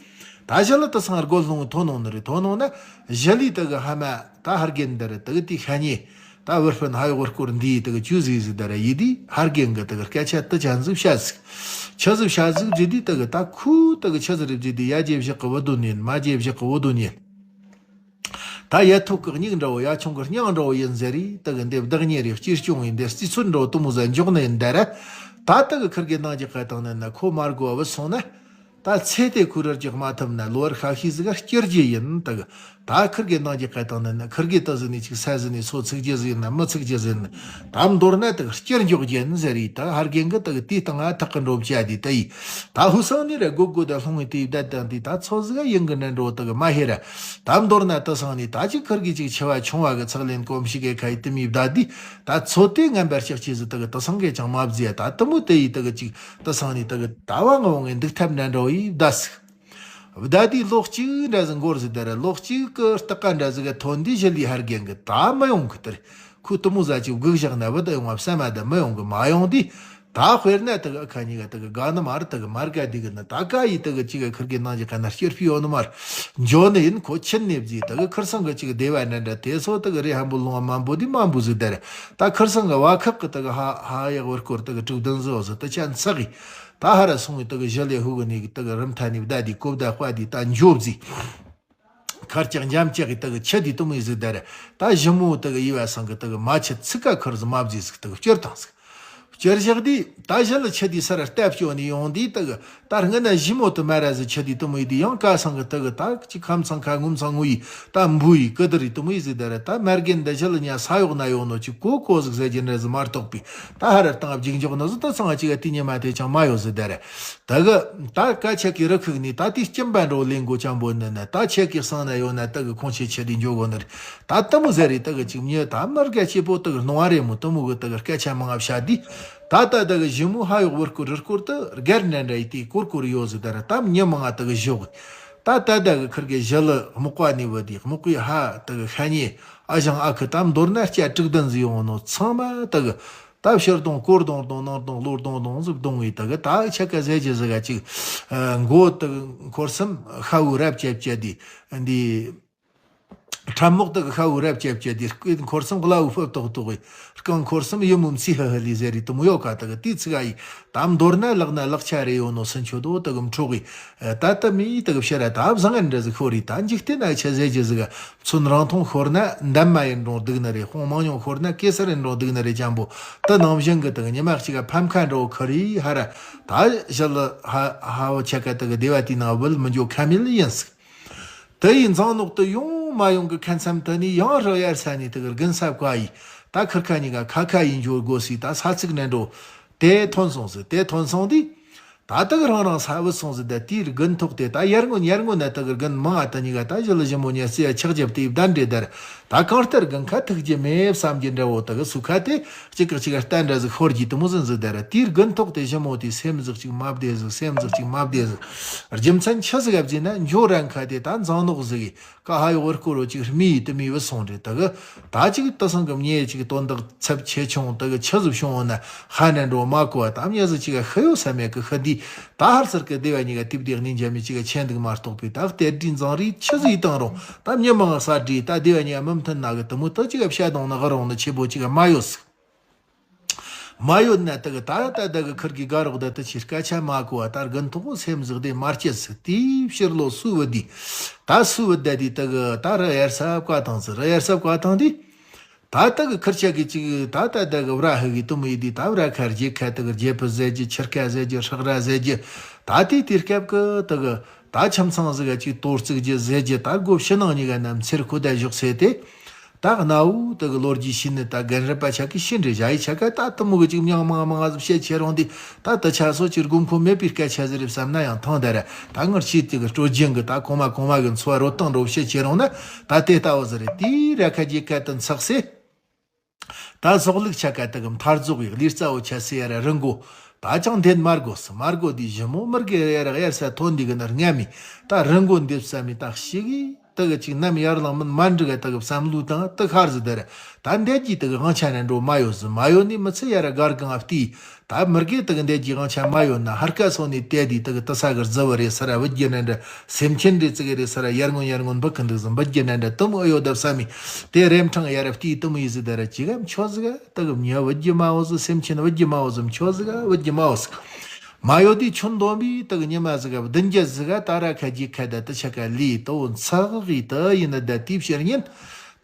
ད་ཞི་ལི་དུ་སང་སྒོ་ལྷུང་ཐོ་ནོ་ནི་རེད། ཐོ་ནོ་ན་ཞི་ལི་དུ་གི་ཧ་མ་ད་ཧར་རྒན་འདི་རེད་དག་དེ་ཤ་ཉེ། ད་བུར་སྤུན་ཧ་ཡོ་བར་སྐོར་འདིའི་དག་ཅུ་ཟིག་ཟིག་ད་ར་ཡི་དི་ཧར་རྒན་གི་དག་སྐད་ཆ་དུ་ཅན་ཟིག་བཤད་ཟིག་ཆ་ཟིག་བཤད་ཟིག་བཟི་དི་དག་ད་ཁུ་དག་ཆ་ཟིག་རེ་བཟི་དི་ཡ་རྗེ་བཞག་གི་བུ་དོ་ཉན་མ་རྗེ་བཞག་གི་བུ་དོ་ཉན། ད་ཡ་ཐུག་གི་སྙིགས་འདྲ་བོ་ཡ་ཆུང་གི་སྙིང་འདྲ་བོ་ཡིན་ཟེར་རི་དག་འདི་བདག་ཉེ་རེ་སྐྱིད་སྐྱོང་ཡིན་འདི་རྩི་ཚོད་འདྲ་བོ་དུ་མོ་ཟ་འཇོག་ནི་ཡིན་ད་ར། ད་དག་ཁིར་གི་ནང་གི་ཀ་དང་ནི་ན་ཁོ་མར་གོ་བུད་སོང་ན། ད་ཚེ་དེ་ཁུར་ར་རྒྱག་མ་ཐུབ་ན་ལོ་བར་ཤ་ཤི་ཟིག་སྐྱུར་རྒྱུ་ཡིན་དག་ད་ཁིར་གི་ནང་གི་ཀ་དང་ནི་ན་ཁིར་གི་ཏི་ཟི་ནི་ཅིག་ས་ཟི་ནི་སོ་ཚིག་རྒྱུ་ཟི་ཡིན་ན་མི་ཚིག་རྒྱུ་ཟི་ཡིན་ན། ད་མདོར་ན་དག་སྐྱུར་འཇོག་རྒྱུ་ཡིན་ཟེར་རི་དག་ཧར་རྒན་གི་དག་དེའི་སྟེང་ང་ཐག་གི་འགྲོ་བྱ་དི་ཏི་ཡི། ད་ཧུ་སང་ནི་ར་སྒོ་སྒོ་ད་ལྷུང་ངི་དེའི་བདའ་དང་དི་ད་ཚོ་ཟིག་ཡིན་གི་ན་འགྲོ་དག་མ་ཧེ་ར། ད་མདོར་ན་ཏི་སང་ནི་ད་ཅིག་ཁིར་གི་ཅིག་ཆེ་བ་ཆུང་བ་གི་ཚག་ལེན་གོམས་ཤིག་གི་ཁ་ཡི་དི་མི་བདའ་དི། ད་ཚོ་དེ་ངན་པར་ཤག་ཅི་ཟི་དག་ཏི་སང་གི་ཅང་མ་བཟི་ཡ་ད་དི་མོ་དི་ཡི་དག་ཅིག་ཏི་སང་ནི་དག་ད་བ་ང་བོ་ངི་འདུག་ཐབས་ན་འགྲོ་ཡི་བདའ་སི། བདའ་དུས་ལོ་གཅིག་འདྲ་ཟིག་འགོར་ཟིག་དེར་ལོ་གཅིག་གི་སྟག་ཀ་འདྲ་ཟིག་ག་ཐོན་དུས་ཞི་ལི་ཧར་རྒན་གི་ད་མི་ཡོང་གི་དེར། ཁོ་དུ་མོ་ཟ་ཅིག་སྒུག་བཞག་ན་བུད་ཡོང་བ་བསམ་མ་ད་མི་ཡོང་གི་མ་ཡོང་དུས། ད་དཔེར་ན་དག་ཨ་ཁ་གཉིས་ཀ་དག་དགའ་ནི་མ་རེད། དག་མར་དགའ་དུས་གི་ན་ད་ཀ་ཡི་དག་ཅིག་ག་ཁིར་གི་ནང་གི་ཁ་ན་སྐྱུར་ཕི་ཡོད་ནི་མ་རེད། འཇོ་ནི་ཡིན་ཁོ་ཕྱིན་ནས་བཟི་དག་ཁིར་སང་གི་ཅིག་སྡེ་བ་འདྲ་འདྲ་དེ་སོ་དག་རེ་ཧམ་བུ་ལུང་བ་མང་པོ་དུས་མང་པོ་ཟིག་དེར། ད་ཁིར་སང་གི་བ་ཁག་གི་དག་ཧ་ཧ་ཡག་བར་སྐོར་དག་དྲུག་བདུན་ཟིག་འོ་ཟི་ད་ཅན་ཚག་གི་ད་ཧ་ར་སོང་བའི་དག་གི་ཞི་ལི་ཧུ་གི་ནི་གི་དག་གི་རིམ་ཐ་ནི་བདའ་དི་གོ་བདའ་དཔའ་དི་ད་འཇོ་བཟི། ཁར་ལྕགས་འཇམ་ལྕགས་གི་དག་གི་ཆི་དི་དུ་མོ་ཡི་ཟིག་དར། ད་ཞི་མོ་དག་གི་ཡི་བ་སང་གི་དག་གི་མ་ཆི་ཚིག་ཀ་ཁུར་ཟི་མ་བཟི་ཟིག་དག་གི་བསྐྱུར་དང་ཟིག་བསྐྱུར་བཞག་དི་ད་ཞི་ལི་ཆི་དི་སར་ལྟ་བཅོ་ནི་ཡོང་དི་དག་གི་ད་སྔ་ན་ཞི་མོ་དུ་མ་ར་ཟི་ཆི་དི་དུ་མོ་ཡི་དི་ཡང་ཀ་སང་གི་དག་གི་ད་ཅི་ཁམ་ཚང་ཁ་ངུམ་ཚང་ངུ་ཡི་ད་འབུ་ཡི་ཀི་དི་རི་དུ་མོ་ཡི་ཟིག་དར། ད་མར་རྒན་ད་ཞི་ལི་ཉ་ས་གཡོག་ན་ཡོང་ནོ་ཅི་གོ་གོ་ཟིག་ཟེར་གྱི་འདྲ་ཟི་མ་གཏོགས་པི་ད་ཧ་ར་བཏང་བ་བརྒྱུག་འཇོག་ནོ་ཟི་ད་ཚང་ང་ཅི་ག་དི་ཉི་མ་དེ་ཅང་མ་ཡོད་ཟི་དར། ད་གི་ད་ཀ་ཆ་གི་རི་ཁུག་ནི་ད་དེ་སྐྱིན་པ་འགྲོ་ལེན་གོ་ཅང་པོ་ནི་ནི་ད་ཆ་གི་སང་ན་ཡོད་ན་ད་གི་ཁོང་ཆེ་ཆེ་དེ་འཇོ་གོ་ནི་རེད། ད་ཏི་མོ་ཟེར་རེ་ད་གི་ཅིག་མྱི་ད་མར་ག་ཆེ་པོ་ད་གི་སྣང་བ་རེ་མོ་ཏི་མོ་གི་ད་གི་སྐད་ཆ་མང་ང་བཤད་དི། ད་ད་ད་གི་ཞི་མོ་ཧ་ཡོག་བུར་སྐོར་རི་སྐོར་ད་སྒེར་འདྲ་འདྲ་ཡི་དེ་སྐོར་སྐོར་ཡོད་ཟི་ད་ར་ད་མྱི་མང་ང་ད་གི་ཞོག་ད་ད་ད་གི་ཁིར་གི་ཞི་ལི་མག་པ་ནི་བ་དི་མག་པའི་ཧ་ད་གི་ཤ་ཉེ་ཨ་ཞང་ཨ་ཁུ་ད་མདོར་ན་སྐྱ་དྲུག་བདུན་ཟི་ཡོང་ནོ་ཚང་མ་ད་གི་ད་ཕྱིར་གདོང་སྐོར་གདོང་གདོང་ནང་གདོང་ལོ་གདོང་གདོང་ཟིག་གདོང་བའི་དག་ད་ཆ་ག་ཟེར་གྱི་ཟིག་ག་ཅིག་མགོ་དག་འཁོར་གསུམ་ཤ་བོའི་རབ་བཅད་བཅད་དེ་འདི། ཁྲབ་རྨོག་དག་ཤ་བོའི་རབ་བཅད་བཅད་དེ་སྐེད་འཁོར་གསུམ་གླ་བོའི་ཕུབ་ཏོག་ཏོག་གི། རྐང་འཁོར་གསུམ་ཡུ་མོ་མཚེ་ཧི་ཧི་ལི་ཟེར་རེ་དུ་མོ་ཡོད་ཀ་དག་དེའི་ཚིག་ཨ་ཡི། དམ་མདོར་ན་ལག་ན་ལག་ཆ་རེ་ཡོད་ནོ་སུན་ཆོད་དོ་དག་འཕྲོག་གི། ད་ལྟ་མི་དག་ཕྱིར་ར་ད་བཟང་ངན་འདྲ་ཟིག་ཤོར་རེ་ད་འཇིག་རྟེན་ན་ཆ་ཟེར་གྱི་ཟིག་མཚོན་རང་མཐོང་ཤོར་ན་འདམ་མ་ཡིན་འགྲོ་སྡུག་ནི་རེད། དཔུང་མང་ཉུང་ཤོར་ན་གེ་སར་ཡིན་འགྲོ་སྡུག་ནི་རེད། ཅང་པོ་དེ་ནང་བཞིན་གི་དག་ཉི་མ་གཅིག་ག་ཕམ་ཁ་འགྲོ་ཁུར་རེ་ཧ་ར་ད་ཞལ་ཧ་ཧ་བོ་ཆ་ག་དག་སྡེ་བ་དེའི་ནང་བུད་མི་འཇོག་ཁ་མེད་ཡིན་ཟིག་དེ་ཡི་མཛངས་ནོག་ཏུ་ཡོང་མ་ཡོང་གི་ཁ་མཚམས་དུ་ནི་ཡང་རི་ཡར་ས་ནས་དེ་གི་དགུན་ས་བཀའ་ཡི། ད་ཁུར་ཁ་གཉིས་ཀ་ཁ་ཁ་ཡིན་འཇོག་དགོས་སི་ད་ས་ཚིགས་ནས་འགྲོ། དེ་ཐོན་སོང་སི་དེ་ཐོན་སོང་དུས། ད་དེ་གི་རང་རང་ས་བུད་སོང་སི་ད་དེའི་དགུན་ཐོག་དེ་ད་ཡར་སྔོན་ཡར་སྔོན་ན་དེ་གི་དགུན་མང་ཨ་ད་གཉིས་ཀ་ད་ཞི་ལི་ཞི་མོ་ཉལ་སི་ཡ་ཆག་རྒྱབ་དེ་བདའ་འདྲེ་དར། ད་གང་ལྟར་དགུན་ཁ་ཐུག་རྒྱུ་མེད་བསམ་རྒྱུ་འདྲ་བོ་དེ་གི་སུ་ཁ་དེ། གཅིག་གིས་གཅིག་ག་རྟ་འདྲ་ཟིག་ཤོར་གྱི་དུ་མོ་ཟིན་ཟིག་དེ་ར་དེའི་དགུན་ཐོག་དེ་ཞི་མོ་དེ་སེམས་ཟིག་གཅིག་མ་བདེ་ཟིག་སེམས་ཟིག་གཅིག་མ་བདེ་ཟིག་རྒྱུ་མཚན་ཆི་ཟིག་ག་བརྫིས་ན་འཇོ་རན་ཁ་དེ་ད་མཛངས་ནོག་ཟིག་གི་ཀ་ཧ་ཡོ་བར་སྐོར་རོ་གཅིག་རྨིས་དུ་མི་བུད་སོང་རེད། དེ་གི་ད་གཅིག་དེ་སང་གི་མྱེ་གཅིག་དོན་དག་ཚབས་ཆེ་ཆུང་དེ་གི་ཆི་ཟིག་བྱུང་བ་ན་ཧ་ནས་འགྲོ་མ་གོ་བ་ད་མྱི་ཟིག་གཅིག་ག་ཤི་ཡོ་ས་མེད་གི་ཤི་དུས། ད་ཧར་ཚུར་གི་སྡེ་བ་གཉིས་ཀ་དེབ་དེ་གཉིས་འཇམ་མི་གཅིག་ག་ཆེན་འདུག་མ་གཏོགས་པའི་ད་གཏེར་འདྲི་མཛངས་རེས་ཆི་ཟིག་བཏང་རུང་ད་མྱི་མང་ས་འདྲི་ད་སྡེ་བ་གཉིས་ཀ་མི་མཐུན་ན་གི་དུ་མོ་དེ་གཅིག་ག་བཤད་དང་ན་གི་རུང་ནི་ཆེ་བོ་གཅིག་ག་མ་ཡོད་ཟིག་མ་ཡོད་ན་དེ་གི་ད་ད་ད་གི་ཁུར་གི་དགའ་རོགས་ད་དེ་ཆི་སྐད་ཆ་མ་གོ་བ་ད་དགུན་ཐོག་སེམས་ཟིག་དེ་མ་སྐྱིད་ཟིག་དེའི་ཕྱིར་ལོ་སུ་བུད་དི། ད་སུ་བུད་ད་དི་དེ་གི་ད་རི་ཡར་ས་བཀའ་བཏང་ཟིག་རི་ཡར་ས་བཀའ་བཏང་དི། ད་ད་གི་ཁུར་ཆ་གི་ཅིག་ད་ད་ད་གི་བྲ་ཧི་གི་དུ་མི་ཡི་དི་ད་བྲ་ཁར་རྗེ་ཁ་དེ་གི་རྗེ་ཕུ་ཟེར་གྱི་ཆིར་ཁ་ཟེར་གྱི་ཧྲག་ར་ཟེར་གྱི། ད་དེ་དེ་སྐབས་གི་དེ་གི་ད་ཁྱིམ་ཚང་ཟིག་ག་ཅིག་དོར་བརྩིགས་རྒྱུ་ཟེར་གྱི་ད་སྒོ་ཕྱི་ནང་གཉིས་ཀ་རྣམས་ཚེར་ཁུ་ད་བཞག་སེ་དེ། ད་གནའ་བོ་དེ་གི་ལོ་རྒྱུས་ཤིག་ནི་ད་རྒན་རབས་པ་ཆ་གི་ཤི་འདྲེ་བཞག་ཡི་ཆ་ག་ད་དུ་མོ་གི་ཅིག་མྱང་མང་མང་ཟིག་བཤད་ཁྱེར་རུང་དི། ད་དེ་ཆ་སོ་ཅིར་དགོས་མཁོ་མེད་པའི་སྐད་ཆ་ཟིག་རེད་བསམ་ན་ཡང་ཐང་ད་ར་ད་ངར་ཤེས་དེ་གི་སྤྲོ་རྒྱུན་གི་ད་གོང་མ་གོང་མ་གི་འཚོ་བ་རོལ་སྟངས་འགྲོ་བཤད་ཁྱེར་རུང་ན་ད་དེ་ལྟ་བུ་ཟིག་རེད། དེའི་ར་ཁ་རྗེ་ཁ་དུ་འཚག་སེ། ད་ཟོག་ལུག་ཆ་ག་དེ་གི་མཐར་རྫོགས་ཡག་ལུས་རྩ་བོ་ཆ་སེ་ཡ་ར་རི་མགོ། ད་ཅང་འདེད་མ་དགོས་སི་མ་དགོས་དི་ཞི་མོ་མི་དགེ་ཡ་ར་ཡར་ས་ཐོན་དི་གི་ནི་རྔ་མི། ད་རི་མགོ་འདེབས་ས་མི་ད་ཤི་གི་དེ་གི་ཅིག་ནམ་ཡར་ལངས་མིན་མ་འགྲིག་ག་དེ་གི་བསམ་བློ་དང་དེ་ཁར་ཟི་དེ་ར། ད་འདེད་ཀྱི་དེ་གི་དབང་ཆ་ནས་འགྲོ་མ་ཡོད་སི་མ་ཡོད་ནི་མི་ཚེ་ཡ་ར་སྒར་གང་ཨ་བལྟས། ད་མི་དགེ་དེ་གི་འདེད་ཀྱི་དབང་ཆ་མ་ཡོད་ན་ཧར་ཀ་སོང་ནི་དེ་དི་དེ་གི་དེ་ས་གི་རྫི་བུ་རེད་ས་ར་བུད་རྒྱུ་ནན་འདྲ། སེམས་ཅན་རེ་ཙི་གེ་རེ་ས་ར་ཡར་སྔོན་ཡར་སྔོན་འབུད་གི་འདུག་ཟིན་འབུད་རྒྱུ་ནན་འདྲ་དུ་མོ་ཨེ་ཡོད་དབ་ས་མི། དེ་རེམ་ཕྲེང་ཡ་ར་བལྟས་དུ་མོ་ཡི་ཟི་དེ་ར་ཅི་གམ་ཆོ་ཟི་ག་དེ་གི་མྱི་བུད་རྒྱུ་མ་འོ་ཟི་སེམས་ཅན་བུད་རྒྱུ་མ་འོ་ཟི་མཆོ་ཟི་ག་བུད་རྒྱུ་མ་འོ་ཟི། མ་ཡོད་དེ་ཆུན་འདོམ་པའི་དེ་གི་ཉི་མ་ཟི་ག་བདུན་བརྒྱད་ཟི་ག་ད་ར་ཁ་རྗེ་ཁ་ད་དེ་ཆ་ག་ལི་དོ་འཚག་གི་དེ་ཡིན་ན་ད་དེའི་ཕྱིར་ཉིན།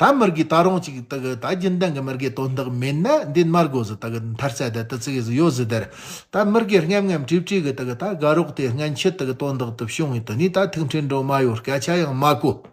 ད་མི་དགེ་ད་རུང་ཅིག་དེ་གི་ད་རྒྱུན་ལྡན་གི་མི་དགེ་དོན་དག་མེད་ན་འདི་མ་དགོས་ཟི་དེ་གི་མཐར་རྩ་ད་དེ་ཙི་གི་ཟི་ཡོད་ཟི་དེར། ད་མི་དགེ་རྔམ་རྔམ་བྲིས་བྲིས་གི་དེ་གི་ད་དགའ་རོགས་དེ་སྔན་ཆད་དེ་གི་དོན་དག་དེ་བྱུང་བའི་དེ་ནི་ད་ཐུག་འཕྲད་འགྲོ་མ་ཡོད་སྐད་ཆ་ཡང་མ་གོ།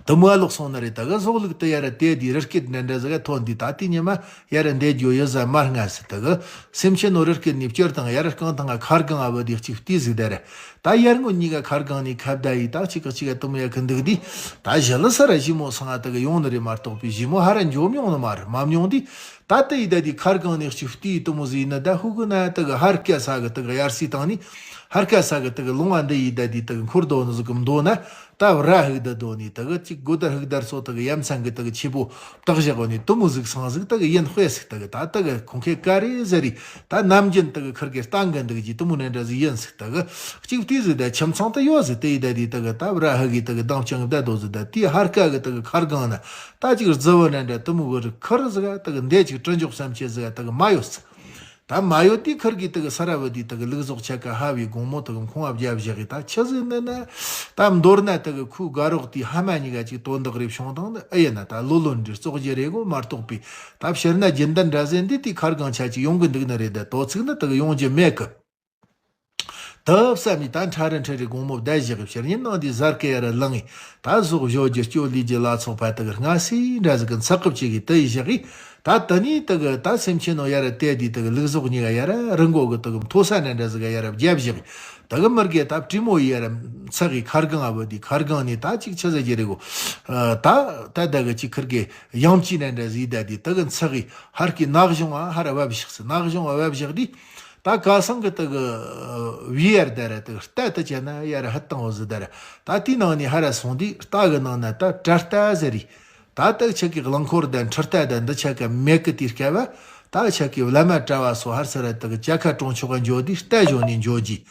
དུ་མོ་ལོག་སོང་ན་རེད། དེ་གི་ཟོག་ལུག་དེ་ཡ་ར་དེ་དི་རི་སྐེད་ནན་འདྲ་ཟི་ག་ཐོན་དི་ད་དེ་ཉི་མ་ཡ་ར་འདེད་རྒྱུ་ཡོད་ཟ་མ་སྔ་སི་དེ་གི་སེམས་ཅན་ནོ་རི་སྐེད་ནི་བསྐྱུར་དང་ཡ་ར་རྐང་ཐང་ཁར་གང་ཨ་བུ་དི་གཅིག་བལྟས་ཟི་དེ་ར། ད་ཡར་སྔོན་གཉིས་ཀ་ཁར་གང་ནི་ཁ་བརྡ་ཡི་ད་གཅིག་ག་གཅིག་ག་དུ་མོ་ཡ་ཁི་འདུག་དི། ད་ཞི་ལི་ས་ར་ཞི་མོ་སང་ཨ་དེ་གི་ཡོང་ནི་རེད་མ་གཏོགས་པའི་ཞི་མོ་ཧ་ར་འཇོ་མྱོང་ནི་མ་རེད་མ་མྱོང་དི། ད་དེ་ཡི་ད་དི་ཁར་གང་ནི་གཅིག་བལྟས་དུ་མོ་ཟི་ཡིན་ན་ད་ཧུ་གུ་ན་དེ་གི་ཧར་སྐད་ས་གི་དེ་གི་ཡར་སི་བཏང་ནི། ཧར་སྐད་ས་གི་དེ་གི་ལུང་བ་འདི་ཡི་ད་དི་དེ་གི་འཁོར་དོ་ནི་ཟི་གི་མདོ་ན། ད་བྲ་ཧིག་ད་དོ་ནི་དེ་གི་ཅིག་གོ་དར་ཧིག་དར་སོ་དེ་གི་ཡ་མཚན་གི་དེ་གི་ཆེ་པོ་བཏགས་བཞག་གོ་ནི་དུ་མོ་ཟིག་སང་ཟིག་དེ་གི་ཡིན་དཔེ་ཟིག་དེ་གི་ད་དེ་གི་ཁོང་ཁེ་ཀ་རེ་ཟེར་རི། ད་ནམ་རྒྱུན་དེ་གི་ཁུར་གི་སྟངས་གི་འདུག་གི་དུ་མོ་ནན་འདྲ་ཟིག་ཡིན་ཟིག་དེ་གི་གཅིག་དེ་ཟིག་ད་ཁྱིམ་ཚང་དེ་ཡོད་ཟིག་དེ་ཡི་ད་དི་དེ་གི་ད་བྲ་ཧིག་གི་དེ་གི་དང་ཅང་ད་དོ་ཟིག་ད་དེ་ཧར་ཀ་གི་དེ་གི་ཁར་གང་ན་ད་ཅིག་རྫི་བོ་ནན་འདྲ་དུ་མོ་གི་རི་ཁུར་ཟིག་དེ་གི་འདས་ཅིག་དྲི་འཇོག་བསམ་ཆེ་ཟིག་དེ་གི་མ་ཡོད་ཟིག་ད་མ་ཡོད་དེ་ཁུར་གི་དེ་གི་ས་ར་བུ་དི་དེ་གི་ལུག་ཟོག་ཆ་ག་ཧ་བའི་དགོང་མོ་དེ་གི་ཁོང་ཨ་བརྒྱབ་བཞག་གི་ད་ཆི་ཟིག་ནི་ན། ད་མདོར་ན་དེ་གི་ཁུ་དགའ་རོགས་དེ་ཧ་མ་གཉིས་ཀ་ཅིག་དོན་དག་རེ་བྱུང་དང་ནི་ཨེ་ཡིན་ན་ད་ལོ་ལོན་འདྲི་བཙོག་རྒྱུ་རེ་གོ་མ་གཏོགས་པའི་ད་ཕྱིར་ན་རྒྱུན་ལྡན་འདྲ་ཟེར་འདི་དེ་ཁར་གང་ཆ་ཅིག་ཡོང་གི་འདུག་ནི་རེད། ད་དོ་ཚིག་ནི་དེ་གི་ཡོང་རྒྱུ་མེད་གི། ད་བསམ་ནི་ད་ཁྲ་རི་ཁྲ་རི་དགོང་མོ་བསྡད་བཞག་གི་ཕྱིར་ཉིན་ནང་དེ་གཟར་སྐད་ཡ་ར་ལངས་ངི། ད་ཟོག་བཞོ་རྒྱུ་སྐྱོ་ལི་རྒྱུ་ལ་སོགས་པ་དེ་གི་སྔ་སི་འདྲ་ཟིག་གི་འཚག་གི་བྱེད་གི་དེ་ཡི་བཞག་གི། ད་དེ་ནས་དེ་གི་ད་སེམས་ཅན་ནོ་ཡ་ར་དེ་དི་དེ་གི་ལུག་ཟོག་གཉིས་ཀ་ཡ་ར་རི་མགོ་གི་དེ་གི་མཐོ་ས་ན་འདྲ་ཟིག་ག་ཡ་ར་བརྒྱབ་བཞག་གི། དེ་གི་མི་དགེ་ད་བྲིས་མོ་ཡི་ཡ་ར་འཚག་གི་ཁར་གང་ཨ་བུ་དི་ཁར་གང་ནི་ད་ཅིག་ཆི་ཟེར་གྱི་རེད་གོ། ད་ད་དེ་གི་ཅིག་ཁུར་གི་ཡང་ཅི་ན་འདྲ་ཟིག་ད་དི་དེ་གི་འཚག་གི་ཧར་གི་ནག་གཞུང་ཨ་ཧ་ར་བབ་བཞག་སི་ནག་གཞུང་ཨ་བབ་བཞག་དི། ད་ཀ་སང་གི་དེ་གི་བི་ཡར་དེ་ར་དེ་གི་རྟ་དེ་ཆ་ན་ཡ་ར་ཧད་དང་འོ་ཟི་དེ་ར། ད་དེའི་ནང་ནས་ཧ་ར་སོང་དི་རྟ་གི་ནང་ན་ད་དྲ་རྟ་ཟེར་རི། ད་དེ་གི་ཆ་གི་རླངས་འཁོར་དང་འཕྲུལ་རྟ་དང་འདི་ཆ་ག་མེད་གི་དེ་སྐབས་ ད་ཆ་གི་བླ་མ་གྲྭ་བ་སོགས་ཧར་སར་དག་ཇ་ཁ་གྲོང་ཆོག་ག་འཇོག་དུས་རྟ་བཞོན་ནས་འཇོག་རྒྱུ།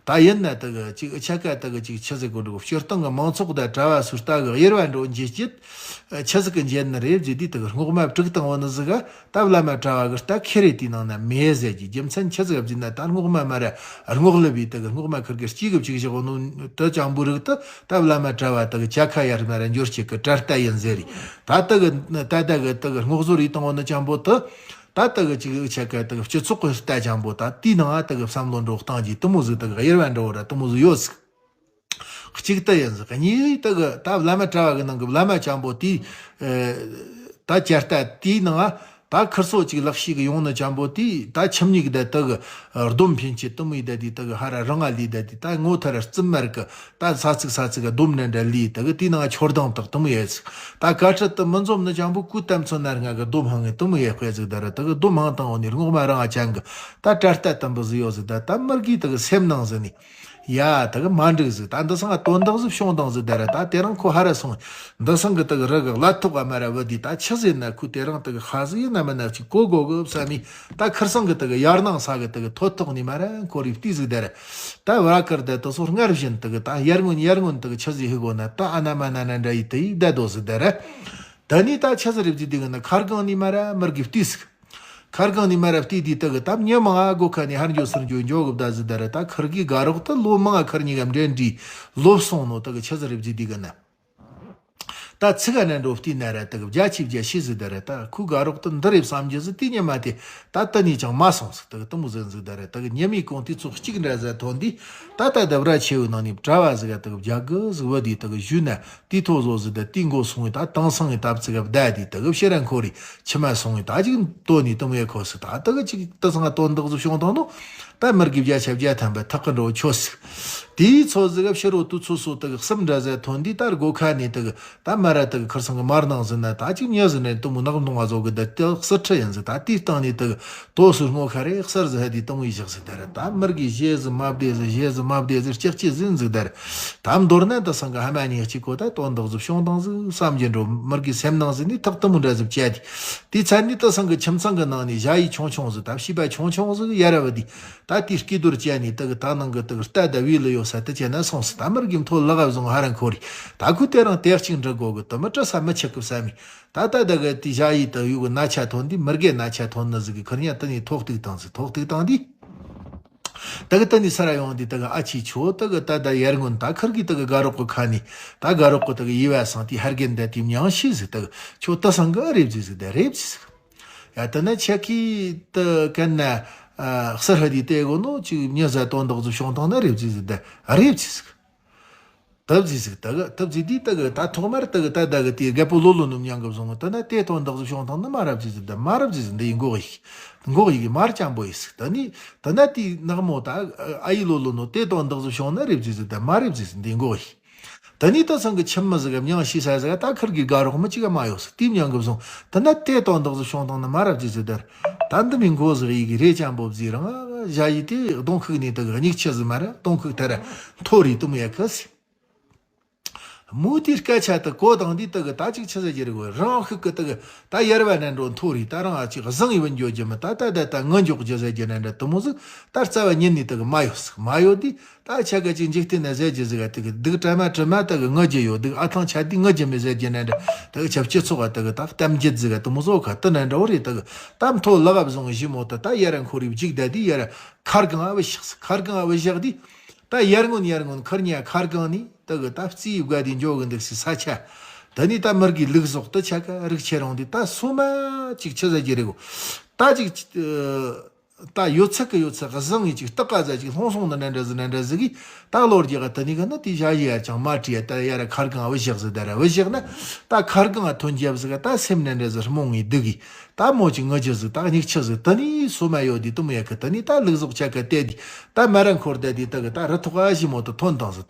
ད་ཡིན་ན་དག་ཅིག་ཆ་ག་དག་ཅིག་ཆི་ཟིག་གོ་འགྲོ་སྤྱིར་བཏང་གི་མང་ཚོགས་དང་གྲྭ་བ་སོགས་རྟ་གི་གཡེར་བ་འགྲོ་འཇུག་རྒྱུ། ཆི་ཟིག་གི་འཇལ་ནི་རེད་བརྗོད་དུས་དག་རྔོག་མ་དཀྲུག་བཏང་བ་ནི་ཟིག་ག་ད་བླ་མ་གྲྭ་བ་གི་རྟ་ཁེ་རེ་དེའི་ནང་ན་མེད་ཟེར་གྱི། རྒྱུ་མཚན་ཆི་ཟིག་བརྗོད་ན་ད་རྔོག་མ་མ་ར་རྔོག་ལི་བའི་དག་རྔོག་མ་ཁུར་གི་སྐྱིད་གི་བཅུག་བཞག་ནོ་དུ་ཅང་བུ་རིག་ཏུ་ད་བླ་མ་གྲྭ་བ་དག་ཇ་ཁ་ཡར་མ་ར་འཇོག་རྒྱུ་གི་གྲྭ་རྟ་ཡིན་ཟེར་རེད། ད་དག་ད་ད་གི་དག་རྔོག་བཟོ་རེ་བཏང་བ་ནི་ཅང་བོ་དུ། ད་ལྟ་གི་ཅིག་ཆ་ག་དག་སྤྱི་ཚོགས་ཀྱི་ལྟ་ཅང་པོ་ད་དེའི་ནང་ང་དག་བསམ་བློ་འགྲོ་སྟངས་ཀྱི་དུ་མོ་ཟིག་དག་དབྱེ་བ་འགྲོ་བ་ར་དུ་མོ་ཟིག་ཡོད་ཟིག་གཅིག་ད་ཡིན་ཟིག་གཉིས་དག་ད་བླ་མ་གྲྭ་བ་གི་ནང་གི་བླ་མ་ཅང་པོ་དེའི་ད་ཇ་རྟ་དེའི་ནང་ང་ད་ཁིར་སོ་ཅིག་ལག་ཤེས་གི་ཡོང་ནི་ཅང་པོ་དེའི་ད་ཁྱིམ་གཉིས་གི་ད་དག་སྡོམ་ཕན་ཆེ་དུ་མོ་ཡི་ད་དེ་དག་ཧ་ར་རང་ང་ལི་ད་དེ་ད་ངོ་ཐ་ར་རྩིབ་མར་གི་ད་ས་ཚིགས་ས་ཚིགས་གི་སྡོམ་ནན་འདྲ་ལི་དག་དེའི་ནང་ང་ཆོར་དང་དག་དུ་མོ་ཡོད་ཟིག་ད་ཀ་ཁྲི་དུ་མི་འཛོམས་ནི་ཅང་པོ་ཀུ་དམ་ཚོ་ནར་ང་གི་སྡོམ་ཧང་ངི་དུ་མོ་ཡོད་དཔེ་ཟིག་ད་ར་དག་སྡོམ་ཧང་དང་འོ་ནི་རྔོག་མ་རང་ང་ཅང་གི་ད་གྲྭ་རྟ་དམ་པོ་ཟིག་ཡོད་ཟིག་ད་ད་མི་རྒི་དག་སེམས་ནང་ཟིག་ནི། ཡ་དག་མ་འགྲིག་ཟིག་ད་འདི་སང་དོན་དག་ཟིག་བྱུང་དང་ཟིག་ད་ར་ད་དེ་རིང་ཁོ་ཧ་ར་སོང་། འདི་སང་གི་དག་རི་གི་ལ་ཐོག་ག་མ་ར་བུ་དི་ད་ཆི་ཟེར་ན་ཁོ་དེ་རིང་དག་ཧ་ཟིག་ཡིན་ན་མིན་ན་ཅིག་གོ་གོ་གི་བསམ་མི། ད་ཁིར་སང་གི་དག་ཡར་ནང་ས་གི་དག་ཐོ་ཐོག་ནི་མ་ར་ཁོ་རི་བལྟས་ཟིག་ད་ར། ད་བ་ཀར་ད་དུ་སོ་སྔར་བཞིན་དག་ད་ཡར་སྔོན་ཡར་སྔོན་དག་ཆི་ཟིག་ཧི་གོ་ན་ད་ཨ་ན་མ་ན་ན་འདྲ་ཡི་དེ་ཡི་ད་དོ་ཟིག་ད་ར། ད་ནི་ད་ཆི་ཟིག་རི་བརྩི་དི་གི་ན་ཁར་གང་ནི་མ་ར་མི་རྒི་བལྟས་ཟིག་ཁར་གང་ནི་མ་རབས་དེ་དུས་དག་གི་ད་མྱི་མང་ང་སྒོ་ཁ་ནས་ཧར་འགྱོ་ཚུར་འགྱོ་འགྱོ་གི་བདག་ཟིག་ད་ར། ད་ཁུར་གི་དགའ་རོགས་ད་ལོ་མང་ང་ཁུར་གཉིས་ཀ་འབྲེལ་འདྲིས་ལོབས་སོང་ནོ་དག་གི་ཆི་ཟིག་རེད་བརྗོད་དུས་གི་ན། ད་ཚིག་ག་ནས་འགྲོ་བལྟས་ན་ར་དག་བརྒྱ་ཆིག་བརྒྱ་ཤེས་ཟིག་ད་ར། ད་ཁོའི་དགའ་རོགས་ད་འདི་རེད་བསམ་རྒྱུ་ཟིག་དེ་ཉི་མ་དེ་ད་ད་ནི་ཅང་མ་སོང་ཟིག་དག་དུ་མོ་ཟིག་ཟིག་ད་ར། དག་ཉི་མའི་གུང་དུས་ཚོད་གཅིག་འདྲ་ཟིག་ཐོན་དུས་ད་ད་ད་བར་ཆེ་བའི་ནང་ནས་གྲྭ་བ་ཟིག་ག་དག་བརྒྱ་གི་ཟིག་བ་དེ་དག་ཞུས་ན། དེའི་ཐོག་བཟོ་ཟིག་ད་དེའི་མགོ་སོང་བས་ད་དེང་སང་གི་ད་བརྩི་ག་བསྡད་དེ་དག་ཕྱིར་ར་འཁོར་རེ་ཕྱི་མ་སོང་བས་ད་ཅིག་ལྟོས་ནས་དུ་མོ་ཡ་ཁོ་སི་ད་དག་ཅིག་ད་སང་དོན་དག་ཟིག་བྱུང་དང་ནོ། ད་མི་རྒི་བརྒྱ་ཆ་བརྒྱ་ཐམ་པ་ཐག་གི་འགྲོ་ཆོ་སི། དེའི་ཚོ་ཟིག་ག་ཕྱི་རོ་དུ་ཚོ་སོ་དག་གསུམ་འདྲ་ཟ་ཐོན་དུས་ད་སྒོ་ཁ་ནས་དག་ད་མ་ར་དག་ཁར་སང་གི་མར་ནང་ཟིན་ན་ད་ཅིག་ཉལ་ཟིན་ནས་དུ་མོ་ནག་མདོང་བ་བཟོ་གི་ད་དེ་གསེར་ཁྲི་ཡིན་ཟིག་ད་དེའི་སྟེང་ནས་དག་དོ་སུ་སྔོ་ཁ་རེ་གསར་ཟིག་ཧ་དེ་དུ་མོ་ཡི་བཞག་ཟིག་ད་ར། ད་མི་རྒི་བཞེས་ཟིག་མ་བདེ་ཟིག་བཞེས་ཟིག་མ་བདེ་ཟིག་ལྕག་ལྕི་ཟིན་ཟིག་ད་ར། ད་མདོར་ན་ད་སང་གི་ཧ་མ་ཉེ་གཅིག་གོ་ད་དོན་དག་ཟིག་བྱུང་དང་ཟིག་བསམ་གྱི་འགྲོ། མི་རྒི་སེམས་ནང་ཟིག་ནི་ཐག་དུ་མོ་འདྲ་ཟིག་བཅད་དེ། དེའི་ཚན་ནི་ད་སང་གི་ཁྱིམ་ཚང་གི་ནང་ནས་ཞ་ཡི་ཆུང་ཆུང་ཟིག་ད་བྱིས་པ་ཆུང་ཆུང་ཟིག་ཡ་ར་བ་དེ། ད་དེའི་སྐྱིད་སྡུར་བཅད་ནས་དག་ད་ནང་གི་དག་རྟ་ད་བི་ལི་ཡོད་ས་དེ་བཅད་ན་སོང་ཟིག་ད་མི་རྒི་མཐོ་ལག་བཟུང་ཧ་ར་འཁོར་རེ། ད་ཁོས་དེ་རིང་དེ་གཅིག་འདྲི་དགོ་གི་དུ་མི་སྤྲད་ས་མི་ཆགས་གི་བསམ་མི། ད་ད་ད་གི་དེ་ཞ་ཡི་ད་ཡུ་གི་ན་ཆ་ཐོན་དུས་མི་རྒས་ན་ཆ་ཐོན་ནི་ཟིག་གི་ཁུར་ཉ་ད་ནི་ཐོག་ཐུག་བཏང་ཟིག་ཐོག་ཐུག་བཏང་དུས། ད་གི་ད་ནི་ས་ར་ཡོང་དུས་ད་གི་ཨ་ཅེ་ཆོ་ད་གི་ད་ད་ཡར་སྔོན་ད་ཁུར་གི་ད་གི་དགའ་རོགས་གི་ཁ་ནས་ད་དགའ་རོགས་གི་ད་གི་ཡི་བ་སང་དེ་ཧར་རྒན་ད་དེ་མྱང་ཤི་ཟིག་ད་གི་ཆོ་ད་སང་གི་རེབ་ཟིག་ཟིག་ད་རེབ་ཟིག་ཟིག་ཡ་ད་ན་ཆ་ཁི་ད་གན་ན་ཨ་གསར་ཧ་དི་ཏེ་གོ་ནོ་ཅིག་མྱི་ཟ་དོན་དག་ཟིག་བྱུང་དང་ན་རེབ་ཟིག་ཟིག་ད་རེབ་ཟིག་ཟིག་ཏབ་ཟིག་ཟིག་ད་གི་ཏབ་ཟིག་དི་ད་གི་ད་ཐོག་མར་ད་གི་ད་ད་གི་དེ་རྒད་པོ་ལོ་ལོ་ནུ་མྱང་གི་བཟུང་ད་ན་ཏེ་དོན་དག་ཟིག་བྱུང་དང་ན་མ་རབ་ཟིག་ཟིག་ད་མ་རབ་ཟིག་ཟིག་འདི་ཡི་འགོག་ཡིག་འགོག་ཡིག་གི་མར་ཅང་པོ་ཡིག་ཟིག་ད་ནི་ད་ན་དེ་ནག་མོ་ད་ཨ་ཡི་ལོ་ལོ་ནོ་ཏེ་དོན་དག་ཟིག་བྱུང་ན་རེབ་ཟིག་ཟིག་ད་མ་རེབ་ཟིག་ཟིག་འདི་ཡི་འགོག་ཡིག་ད་ནི་ད་སང་གི་ཁྱིམ་མི་ཟིག་ག་མྱང་ཤི་ས་ཟིག་ག་ད་ཁུར་གི་དགའ་རོགས་མི་གཅིག་ག་མ་ཡོད་ཟིག་དེ་མྱང་གི་བཟུང་ད་ན་ཏེ་དོན་དག་ཟིག་བྱུང་དང་ན་མ་རབ་ཟིག་ཟིག་ད་ད་འདི་མི་འགོག་ཟིག་ཡིག་གི་རེ་ཅང་པོ་ཟིག་རང་ཨ་ཞ་ཡི་དེ་གདོང་ཁུག་ནི་ད་གི་སྙིག་ཆི་ཟིག་མ་ར་གདོང་ཁུག་ད་ར་མཐོ་རི་དུ་མོ་ཡ་ཁ་ཟིག་མོ་དེའི་སྐད་ཆ་དེ་གོ་དང་དེ་དག་གི་ད་ཅིག་ཆི་ཟེར་རྒྱུ་རེད་གོ། རང་ཤུགས་ཀྱིས་དག་གི་ད་ཡར་བ་ནས་འགྲོ་མཐོ་རེད། ད་རང་ཨ་ཅིག་བཟང་ཡི་བུ་འགྱོ་རྒྱུ་མི་ད་ད་ད་ད་ངུ་འཇོག་རྒྱུ་ཟེར་རྒྱུ་ནས་འདྲ་དུ་མོ་ཟིག་ད་རྩ་བ་ཉིད་ནས་དག་གི་མ་ཡོད་ཟིག་མ་ཡོད་དེ་ད་ཆ་ག་ཅིག་འཇིག་རྟེན་ན་ཟེར་རྒྱུ་ཟིག་ག་དག་གི་སྡུག་དྲ་མ་དྲི་མ་དག་གི་ངུ་རྒྱུ་ཡོད། སྡུག་ཨ་ཐང་ཆ་དེ་ངུ་རྒྱུ་མི་ཟེར་རྒྱུ་ནས་འདྲ་དག་གི་ཆབ་སྤྱི་ཚོགས་ག་དག་གི་ད་གཏམ་རྒྱུད་ཟིག་ག་དུ་མོ་ཟོ་ག་དུ་ནས་འདྲ་བོ་རེད། དག་གི་ད་མཐོ་ལག་བ་བཟུང་ཞི་མོ་ད་ད་ཡར་འཁོར་རིབ་ཅིག་ད་དེ་ཡར་ཁར་གང་ཨ་བུ་བཞག་ཟིག་ཁར་གང་ཨ་བུ་བཞག་དེ་ད་ཡར་སྔོན་ཡར་སྔོན་ཁུར་ཉ་ཁར་གང་ནི། དེ་གི་ད་རྩིས་ཡི་བཀའ་དེ་འཇོག་གི་འདུག་སི་ས་ཆ། ད་ནི་ད་མི་རྒི་ལུག་ཟོག་ཏུ་ཆ་ག་རིག་ཆེ་རུང་དེ་ད་སོ་མ་ཅིག་ཆི་ཟེར་རྒྱུ་རེད་གོ། ད་ཅིག་ཨ་ད་ཡོད་ཚད་གི་ཡོད་ཚད་གི་བཟང་ངི་ཅིག་སྟག་ག་ཟ་ཅིག་ལྷུང་སོང་ནི་ནན་འདྲ་ཟི་ནན་འདྲ་ཟི་གི་ད་ལོར་རྒྱུ་ག་ད་ནི་ག་ན་དེ་ཞ་ཡི་ཡར་ཅང་མ་བྲིས་ཡ། ད་ཡར་ཁར་གང་བུ་བཞག་ཟི་ད་ར་བུ་བཞག་ན་ད་ཁར་གང་ཐོན་རྒྱབ་ཟི་ག་ད་སེམས་ནན་འདྲ་ཟི་རྨོངས་ངི་སྡུག་གི་ད་མོ་ཅིག་ངུ་རྒྱུ་ཟི་ད་སྙིག་ཆུ་ཟི་ད་ནི་སོ་མ་ཡོད་དེ་དུ་མོ་ཡ་གི་ད་ནི་ད་ལུག་ཟོག་ཆ་ག་དེ་དེ་ད་མ་ར་འཁོར་ད་དེ་ད་གི་ད་རི་ཐོག་ཨ་ཞི་མོ་ད་ཐོན་དང་ཟི།